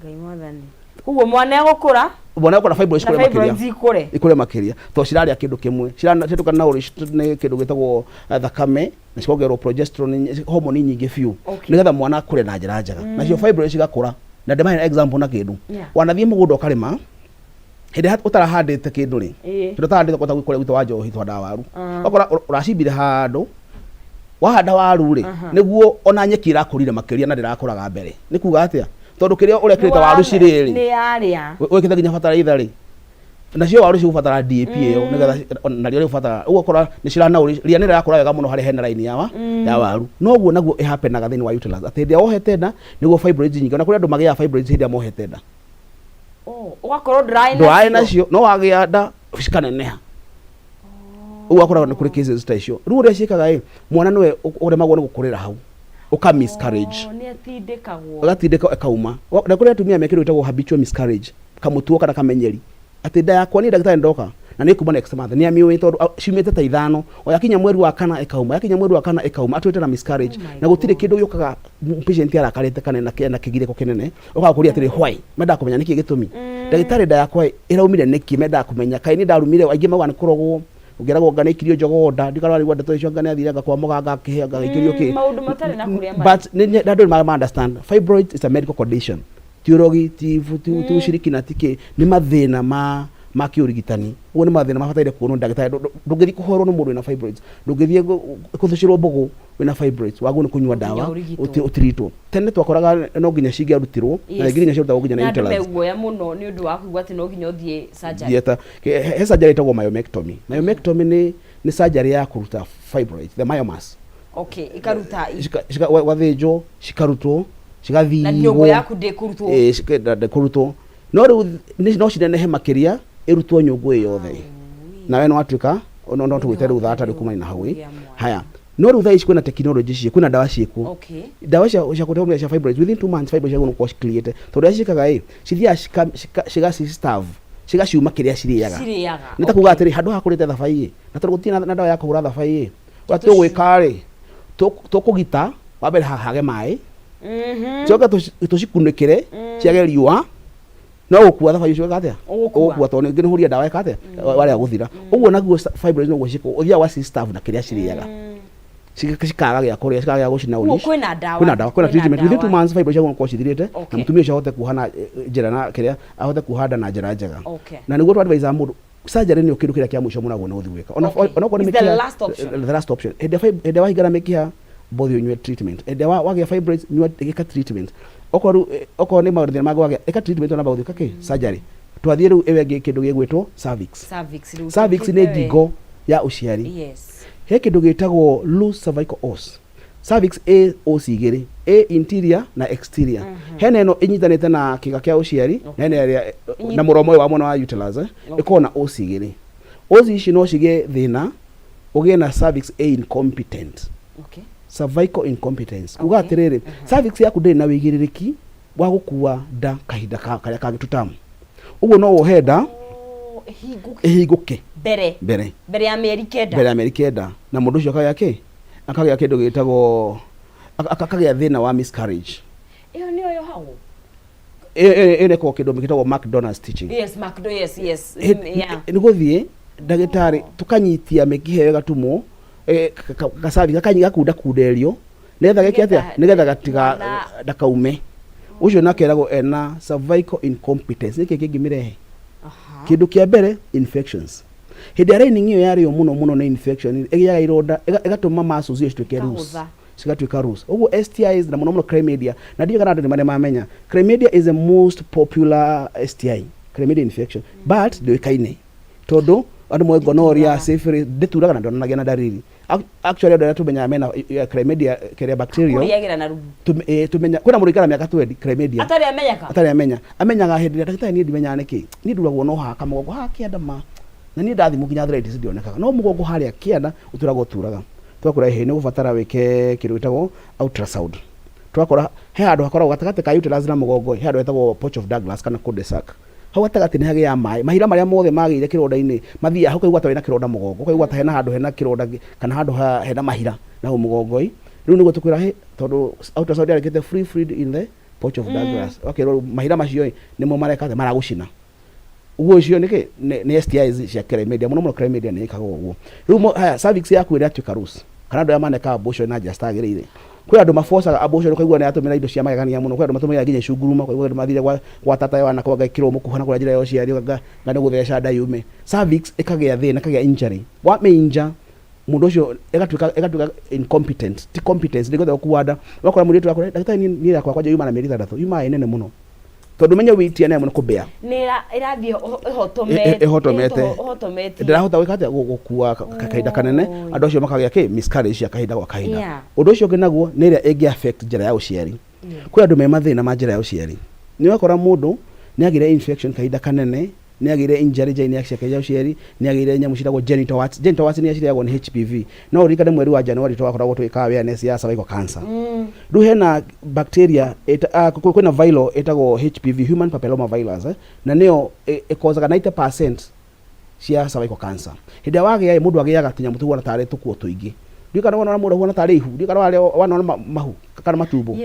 A: Ngai mwathani. Koguo mwana egũkũra
B: Mwana egũkũra fibroids
A: na
B: ikũre makĩria.
A: fibroids ikũre.
B: Ikũre makĩria. Tondũ cirarĩa kĩndũ kĩmwe. Ciratuĩka nourished nĩ kĩndũ gĩtagwo thakame na cikongererwo progesterone, hormone nyingĩ biũ. Nĩgetha mwana akũre na njĩra njega. Nacio fibroids cigakũra. Na ndĩmahe example na kĩndũ. Wanathiĩ mũgũnda ũkarĩma, hĩndĩ ĩrĩa ũtarahandĩte kĩndũ rĩ, kĩndũ ũtarahandĩte kwata kũrĩa gwitũ wa njohi tũhandaga waru. Ũgakora ũracimbire handũ, wahanda waru rĩ, nĩguo ona nyeki ĩrakũrire makĩria na ndĩrakũraga mbere. Nĩ kuga atĩa? Tondũ kĩrĩa ũrekĩrĩte waru cirĩ rĩ,
A: Nĩ yarĩa.
B: Wĩkĩte nginya bataraitha rĩ, nacio waru cigũbatara DAP ĩyo, nĩgetha narĩo rĩgũbatara. Ũguo ũgakora nĩ ciranaũrĩ, ria nĩ rĩrakũra wega mũno harĩa hena raini ya waru. Noguo naguo ĩhapenaga thĩinĩ wa uterus. Atĩ hĩndĩ ĩrĩa wohete nda, nĩguo fibroids nyingĩ. Ona kũrĩ andũ magĩaga fibroids hĩndĩ ĩrĩa mohete nda.
A: Oh, ũgakorwo ndũrarĩ
B: Ndũrarĩ nacio, no wagĩa nda cikaneneha. Ũguo akoragwo nĩ kũrĩ cases ta icio. Rĩu ũrĩa ciĩkaga ĩ, mwana nĩwe ũremagwo nĩ gũkũrĩra hau, ũka miscarriage.
A: Oh, nĩ atindĩkagwo.
B: Agatindĩka ĩkauma. Na kũrĩ atumia me kĩndũ gĩtagwo habitual miscarriage, kamũtugo kana kamenyeri, atĩ nda yakwa niĩ ndagĩtarĩ ndoka na nĩ kuma next month, nĩ amĩũĩ tondũ ciumĩte ta ithano, o yakinya mweri wa kana ĩkauma, yakinya mweri wa kana ĩkauma, atũrĩte na miscarriage.
A: Oh my
B: Na gũtirĩ
A: God.
B: kĩndũ gĩũkaga patient arakarĩte kana ena kĩgirĩko kĩnene, ũkaga kũria atĩrĩ, why? Mendaga kũmenya nĩkĩ gĩtũmi. Ndagĩtarĩ, nda yakwa ĩraumire nĩkĩ? Mendaga kũmenya kaĩ niĩ ndarumire. Aingĩ maugaga nĩ kũrogwo, ũngĩragwo anga nĩ aikirio njogoo nda, ndiũĩ kana warigua ndeto icio, anga nĩ athire anga kwa mũganga akĩhe anga agĩikĩrio kĩ.
A: Maũndũ matarĩ na kũrĩa marĩ.
B: But andũ nĩ ma understand fibroid is a medical condition, ti ũrogi, ti ũcirikina, ti kĩ, nĩ mathĩna ma kĩũrigitani. Ũguo nĩ mathĩna mabataire kuonwo nĩ ndagĩtarĩ. Ndũngĩthiĩ kũhoerwo nĩ mũndũ wĩna fibroids, ndũngĩthiĩ kũthecĩrwo mbũgũ wĩna fibroids, wagwo nĩ kũnyua
A: No nginya
B: ndawa
A: ũrigitwo.
B: Ũtiritwo. Tene twakoraga no nginya cingĩarutirwo na rĩngĩ nginya ciarutagwo nginya na
A: Na andũ
B: uterus.
A: me guoya mũno nĩ ũndũ wa kũigua atĩ no nginya ũthiĩ surgery.
B: Theatre. He surgery ĩtagwo myomectomy. Myomectomy nĩ surgery ya kũruta fibroids, the myomas.
A: Okay, ikaruta
B: Gwathĩnjwo, cikarutwo,
A: na
B: cigathigwo.
A: Nyũngũ yaku ndĩkũrutwo.
B: Ĩĩ, ndĩkũrutwo, no rĩu no cinenehe makĩria, ĩrutwo nyũngũ ĩ yothe, nawe nĩ watuĩka no tũgwĩte rĩu thata rĩu kumania na hau ĩ.
A: Kũgĩa mwana.
B: Haya, no rĩu thaa ici kwĩna technology ciĩ, kwĩna ndawa ciĩkuo. Ndawa cia kũteithia cia fibroids, within 2 months fibroids ciagĩrĩirwo gũkorwo ciclearĩte, tondũ ũrĩa ciĩkaga ĩ, cithiaga cigaci starve, cigaciuma kĩrĩa cirĩaga.
A: Cirĩaga.
B: Nĩ ta kuga atĩrĩ, handũ haha kũrĩte thabai ĩ, na tondũ gũtirĩ na ndawa ya kũhũra thabai ĩ, ũrĩa tũgwĩka rĩ, tũkũgita wa mbere haha hage maĩ, coke tũcikunĩkĩre ciage riũa, no gũkua thabai ũcio ĩka atĩa?
A: Ũgũkua.
B: Ũgũkua, tondũ ningĩ nĩ hũria ndawa ĩka atĩa, warega gũthira. Ũguo naguo fibroids noguo ciĩkagwo, ũthiaga ũgaci starve na kĩrĩa cirĩaga, cikaga gĩa kũrĩa, cikaga gĩa gũcina.
A: Ũguo kwĩna ndawa.
B: Kwĩna ndawa, kwĩna treatment. Within 2
A: ndawa.
B: months fibroids ciagĩrĩirwo gũkorwo cithirĩte na mũtumia ũcio ahote kuoha na njĩra na kĩrĩa ahote kuoha nda na njĩra njega. Na nĩguo tũ advise mũndũ, surgery nĩyo kĩndũ kĩrĩa kĩa mũico mũragwo nĩ gũthiĩ gwĩka, ona onakorwo nĩ
A: It's the
B: mĩkiha.
A: Last option.
B: The last option. Hĩndĩ ĩrĩa wahingana mĩkiha, bothi ũnyue treatment. Hĩndĩ ĩrĩa wagĩa fibroids, nyua, ĩka treatment. Okorwo rĩu okorwo nĩ maũndũ thĩna mangĩ wagĩa, ĩka treatment, ona gũthiĩ kĩ surgery. Twathiĩ rĩu ĩyo ĩngĩ, kĩndũ gĩgwĩtwo cervix.
A: Cervix rĩu.
B: Cervix nĩ
A: tũkĩte we.
B: Ngingo ya ũciari. He kĩndũ gĩtagwo loose cervical os. Cervix ĩ os igĩrĩ, ĩ interior na exterior. Hena ĩno ĩnyitanĩte na kĩga kĩa ũciari, na hena ĩrĩa na mũromo ũyũ wa mwena wa uterus, ĩkoragwo na os igĩrĩ. Os ici no cigĩe thĩna, ũgĩe na cervix ĩ incompetent, cervical incompetence, kuga atĩrĩrĩ, cervix yaku ndĩrĩ na wĩigĩrĩrĩki wa gũkua nda kahinda karĩa kangĩ tutamu. Ũguo no wohe nda.
A: Oh, ĩhingũke.
B: Ĩhingũke.
A: Mbere.
B: Mbere.
A: Mbere ya mĩeri 9.
B: Mbere ya mĩeri 9, na mũndũ ũcio akagĩa kĩ, akagĩa kĩndũ gĩtagwo akagĩa thĩna wa miscarriage.
A: Ĩyo nĩyo yohagwo.
B: Ĩyo ĩrekwo kĩndũ gĩtagwo McDonald's stitching.
A: Yes, McDo, yes.
B: Nĩ gũthiĩ ndagĩtarĩ tũkanyitia mĩkiha ĩyo ĩgatumwo gacabi gakundakunderio nĩgetha geke atĩa? Nĩgetha gatiga ndakaume. Ũcio nake eragwo ena cervical incompetence. Nĩkĩ kĩngĩmĩrehe? Kĩndũ kĩa mbere, infections. Hĩndĩ ya lining ĩyo yarĩo mũno mũno nĩ infection, ĩgĩaga ironda, ĩgatũma muscles icio cituĩke loose.
A: Ĩkahũtha.
B: Cigatuĩka loose. Ũguo STIs, na mũno mũno chlamydia, na ndiũĩ kana andũ nĩ marĩa mamenya chlamydia is the most popular STI, chlamydia infection, but ndĩũĩkaine tondũ andũ moĩ gonorrhea, syphilis. Ndĩturaga na ndonanagia na ndariri. Actually andũ arĩa tũmenyaga mena chlamydia, kĩrĩa bacterial
A: Kũrĩagĩra na rungu.
B: Tũmenya kwĩna mũndũ ikara mĩaka 20 chlamydia
A: Atarĩ amenyeka.
B: Atarĩ amenya. Amenyaga hĩndĩ ĩrĩa, ndagĩtarĩ, niĩ ndimenyaga nĩkĩ niĩ nduragwo no haha kamũgongo haha kĩanda ma, na niĩ ndathimwo nginya arthritis ndionekaga, no mũgongo harĩa kĩanda ũtũraga ũturaga. Twakwĩra ĩhĩ, nĩ ũgũbatara wĩke kĩndũ gĩtagwo ultrasound. Twakora he handũ hakoragwo gatagatĩ ka uterus na mũgongo, he handũ hetagwo pouch of Douglas kana cul-de-sac. Hau gatagatĩ nĩ hagĩaga maĩ, mahira marĩa mothe magĩire kĩronda-inĩ mathiaga hau. Ũkaigua ta wĩna kĩronda mũgongo, ũkaigua ta hena handũ hena kĩronda kana handũ hena mahira na hau mũgongo-ĩ. Rĩu nĩguo tũkwĩra hĩ, tondũ ultrasound yarĩkĩte free fluid in the pouch of Douglas, ũgakerwo rĩu mahira macio ĩ nĩmo mareka atĩa, maragũcina. Ũguo ũcio nĩkĩ nĩ STIs cia chlamydia, mũno mũno chlamydia nĩ ĩkaga ũguo. Rĩu haya, cervix yaku ĩrĩa yatuĩka loose, kana andũ arĩa maneka abortion na njĩra citagĩrĩire. Kwĩ andũ mabocaga abortion, ũkaigua nĩ atũmĩra indo cia magegania mũno. Kwĩ andũ matũmĩraga nginya icunguruma, ũkaigua andũ mathire gwa tata wa nako agekĩrwo mũkuha na kũrĩa njĩra ya ũciari, nga nĩ gũtheca nda yume. Cervix ĩkagĩa thĩna, ĩkagĩa injury. Wamĩinja mũndũ ũcio ĩgatuĩka incompetent, ti competence, ndĩngĩhota gũkua nda. Ũgakora mũirĩtu wakwa, ndagĩtarĩ, niĩ yakwa kwanja yuma na mĩeri 6, yumaga ĩ nene mũno, tondũ menye wĩitia nĩ nĩ kũbĩa.
A: Nĩ ĩrathiĩ ĩhotomete.
B: Ĩhotomete.
A: Ĩhotomete.
B: Ndĩrahota gwĩka atĩa, gũkua kahinda kanene. Andũ acio makagĩa kĩ miscarriage cia kahinda gwa kahinda. Ũndũ ũcio ũngĩ naguo nĩ ĩrĩa ĩngĩ affect njĩra ya ũciari. Kwĩ andũ me mathĩna ma njĩra ya ũciari. Nĩ ũgakora mũndũ Nĩ agĩire infection kahinda kanene, nĩ agĩire injury njĩra-inĩ ciake cia ũciari, nĩ agĩire nyamũ ciĩtagwo genital warts. Genital warts nĩ cirehagwo nĩ HPV. No ũririkane mweri wa January twakoragwo tũgĩka awareness ya cervical cancer. Rĩu hena bacteria kwĩna viral ĩtagwo HPV, human papilloma virus, eh, na nĩyo ĩkozaga 90% cia cervical cancer. Hĩndĩ ĩrĩa wagĩa ĩ, mũndũ agĩaga tũnyamũ tũhuana tarĩ tũkuo tũingĩ. Ndiũĩ kana wona mũndũ ũhuana tarĩ ihu, ndiũĩ kana wanaona mahu kana matumbo.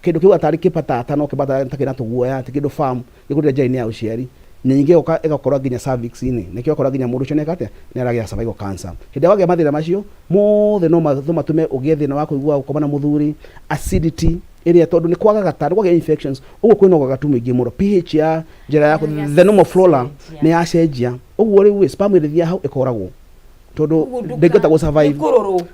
B: Kĩndũ kĩu tarĩ kĩbatata no kĩbatata ta kĩna tũguoya, ti kĩndũ firm, gĩkũrĩte njĩra-inĩ ya ũciari. Na ningĩ ĩgoka ĩgakora nginya cervix-inĩ, nĩkĩo ũgakora nginya mũndũ ũcio nĩeka atĩa, nĩ aragĩa cervical cancer. Hĩndĩ ĩrĩa wagĩa mathĩna macio mothe no matũme ũgĩe thĩna wa kũigua gũkoma na mũthuri, acidity ĩrĩa tondũ nĩ kwagagata, nĩ kwagĩa infections, ũguo kwĩna ũgagatu mũingĩ mũno. pH ya njĩra yaku, the normal flora nĩ yacenjia. Ũguo rĩu ĩ, sperm ĩrĩthiaga hau ĩkoragwo tondũ ndĩngĩhota gũ survive.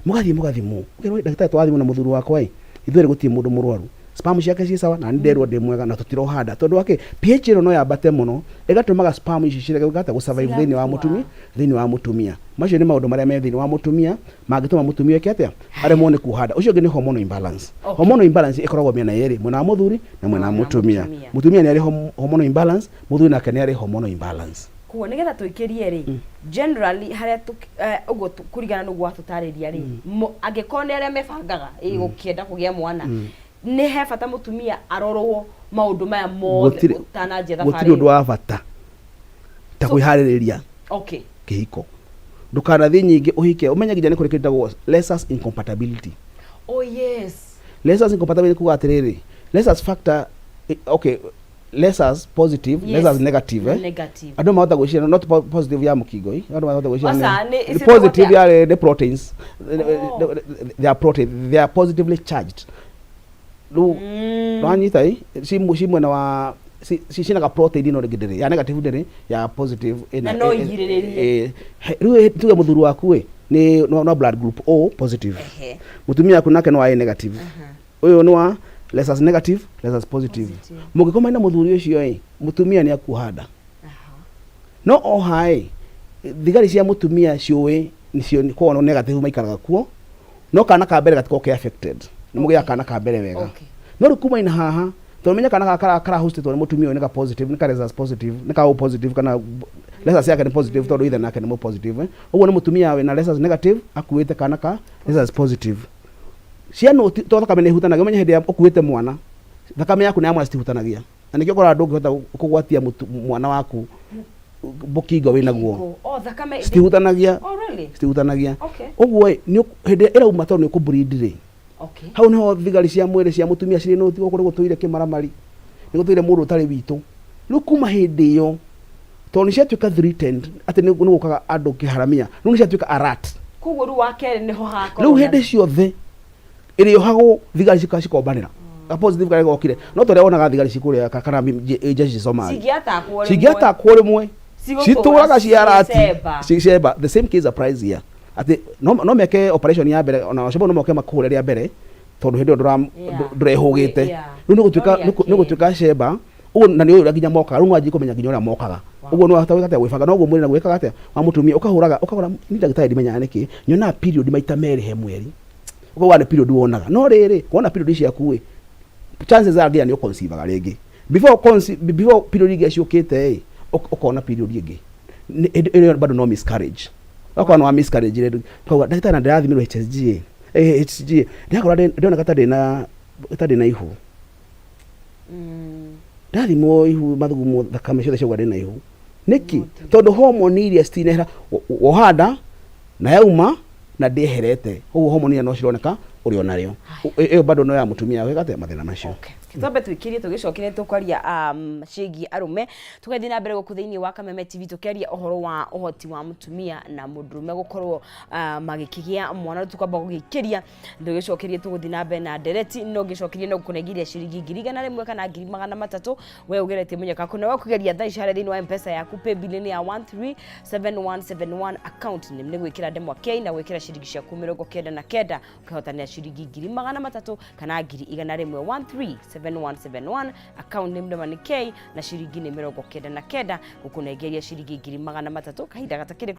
B: Mũgathiĩ mũgathimwo, ũkerwo ndagĩtarĩ twathimwo na mũthuri wakwa ĩ, ithuĩ erĩ gũtirĩ mũndũ mũrwaru, sperm ciake ciĩ sawa na nĩ nderwo ndĩ mwega na tũtirohanda tondũ wakĩ pH ĩno no yambate mũno ĩgatũmaga sperm ici cirege gwĩka atĩa, gũ survive thĩinĩ wa mũtumia, thĩinĩ wa mũtumia. Macio nĩ maũndũ marĩa me thĩinĩ wa mũtumia mangĩtũma mũtumia eke atĩa, aremwo nĩ kuoha nda. Ũcio ũngĩ nĩ hormonal imbalance. Hormonal imbalance ĩkoragwo mĩena yerĩ, mwena wa mũthuri na mwena wa mũtumia. Mũtumia nĩ arĩ hormonal imbalance, mũthuri nake nĩ arĩ hormonal imbalance.
A: Koguo nĩgetha tũikĩrie rĩ, generally harĩa ũguo kũringana na ũguo watũtarĩria rĩ, angĩkorwo nĩ arĩa mebangaga gũkĩenda kũgĩa mwana, nĩ he bata mũtumia arorwo maũndũ maya mothe ũtananjia thabarĩ?
B: Gũtirĩ ũndũ wa bata ta kwĩharĩrĩria kĩhiko. Ndũkanathiĩ nyingĩ ũhike ũmenye nginya nĩ kũrĩ kĩndũ gĩtagwo rhesus incompatibility.
A: Oh yes.
B: Rhesus incompatibility kuga atĩrĩrĩ, rhesus factor, okay, rhesus positive, rhesus negative, eh?
A: Negative.
B: Andũ mahota gwĩciria not positive ya mũkingo, eh? Andũ mahota gwĩciria
A: Aca,
B: nĩ
A: nĩ
B: positive
A: atĩa?
B: Yarĩ nĩ proteins. They are protein, they are positively charged. Rĩu nwanyita ĩ, ci mwena wa cinaga protein ĩno rĩngĩ ndĩrĩ ya negative, ndĩrĩ ya positive ĩna.
A: Na no igirĩrĩrie.
B: Rĩu tuge mũthuri waku ĩ nĩ no blood group O positive, mũtumia waku nake no A negative, ũyũ nĩ wa rhesus negative, rhesus positive.
A: Positive.
B: Mũngĩkomania na mũthuri ũcio ĩ, mũtumia nĩ akuoha nda. No oha ĩ, thigari cia mũtumia ciũĩ nĩcio koguo negative maikaraga kuo, no kana ka mbere gatikoragwo ke affected, nĩ mũgĩaga kana ka mbere wega. No rĩu kuma ina haha, tondũ menya kana gaka kara hostĩtwo nĩ mũtumia ũyũ nĩ ka positive, nĩ ka rhesus positive, nĩ ka O positive, kana rhesus yake nĩ positive tondũ ithe nake nĩ mũ positive, eh? Ũguo nĩ mũtumia wĩna rhesus negative akuĩte kana ka rhesus positive. Ciana to thakame nĩ ihutanagia, ũmenye hĩndĩ ĩrĩa ũkuĩte mwana, thakame yaku na ya mwana citihutanagia, na nĩkĩo ũkoraga ndũngĩhota kũgwatia mwana waku mũkingo wĩnaguo.
A: Oh, thakame.
B: Citihutanagia.
A: Oh really?
B: Citihutanagia. Ũguo ĩ, hĩndĩ ĩrĩa ĩrauma tondũ nĩ ũkũ-bleed rĩ, hau niho thigari cia mwĩrĩ cia mũtumia cirĩ nũti, gũkũ nĩ gũtũire kĩmaramari, nĩ gũtũire mũndũ ũtarĩ witũ. Rĩu kuma hĩndĩ ĩyo, tondũ nĩ ciatuĩka threatened atĩ nĩ gũkaga andũ kĩharamia, rĩu nĩ ciatuĩka alert.
A: Koguo rĩu wa kerĩ nĩho hakorwo.
B: Rĩu hĩndĩ ciothe ĩrĩohagwo thigari cikombanĩra ka positive karĩa gokire, no torĩa wonaga thigari cikũrĩa kana jeshi Somali
A: cingĩatakwo rĩmwe.
B: Cingĩatakwo rĩmwe,
A: cigũtũra
B: citũraga ciarati.
A: Cemba.
B: Cemba. The same case applies here, atĩ no meke operation ya mbere ona acio no moke makũhũre rĩa mbere tondũ hĩndĩ ĩyo ndũrehũgĩte. Rĩu nĩ gũtuĩka
A: No
B: nĩ
A: rĩa
B: gũtuĩka cemba ũguo, na nĩ ũĩ ũrĩa nginya mokaga. Rĩu nĩwanjie kũmenya nginya ũrĩa mokaga. Ũguo nĩ wahota gwĩka atĩa, gwĩbanga. Noguo mwĩrĩ naguo wĩkaga atĩa wa mũtumia, ũkahũraga ũkagũra. Ni ndagĩtarĩ ndimenyaga nĩkĩ nyonaga period maita merĩ he mweri, ũkauga nĩ period wonaga, no rĩrĩ wona period ciaku ĩ, chances are nginya nĩ ũconceivaga rĩngĩ before period ingĩ ciũkĩte ĩ, ũkona period ĩngĩ. Ĩyo bado no miscarriage. Okorwo nĩ wa miscarriage rĩ, ukauga ndagĩtarĩ na ndĩrathimirwo HSG ĩ, HCG ndĩrakora ndĩroneka ta ndĩna ihu. Ndathimwo ihu, mathugumo, thakame ciothe ciauga ndĩna ihu. Nĩkĩ? Tondũ homoni iria citinehera woha nda na yauma na ndĩeherete, ũguo homoni iria no cironeka ũrĩ onarĩo. Ĩyo bado no ya mũtumia gwĩka atĩa, mathĩna macio.
A: Okay. Twambe twĩkĩrie tũgĩcokere tũkwaria ciĩgiĩ arũme, tũgathiĩ na mbere gũkũ thĩinĩ wa Kameme TV tũkĩaria ũhoro wa ũhoti wa mũtumia na mũndũrũme gũkorwo magĩkĩgĩa mwana. Rĩu tũkwamba gũgĩkĩria tũgĩcokerie, tũgũthiĩ na mbere na ndereti, no ngĩcokerie no ngũkũnengeria ciringi 100,000 kana 300,000. We ũgeretie mũnyaka waku na we ũkũgeria thaa ici harĩa thĩinĩ wa M-Pesa yaku, paybill nĩ ya 137171, account name nĩ gwĩkĩra ndemwa K na gwĩkĩra ciringi ciaku 99, ũkĩhotanĩra ciringi 300,000 kana 100,000. 137171, account name ndemwa nĩ K na ciringi nĩ 99, gũkũnengeria ciringi 300,000 kahinda gatakĩrĩ.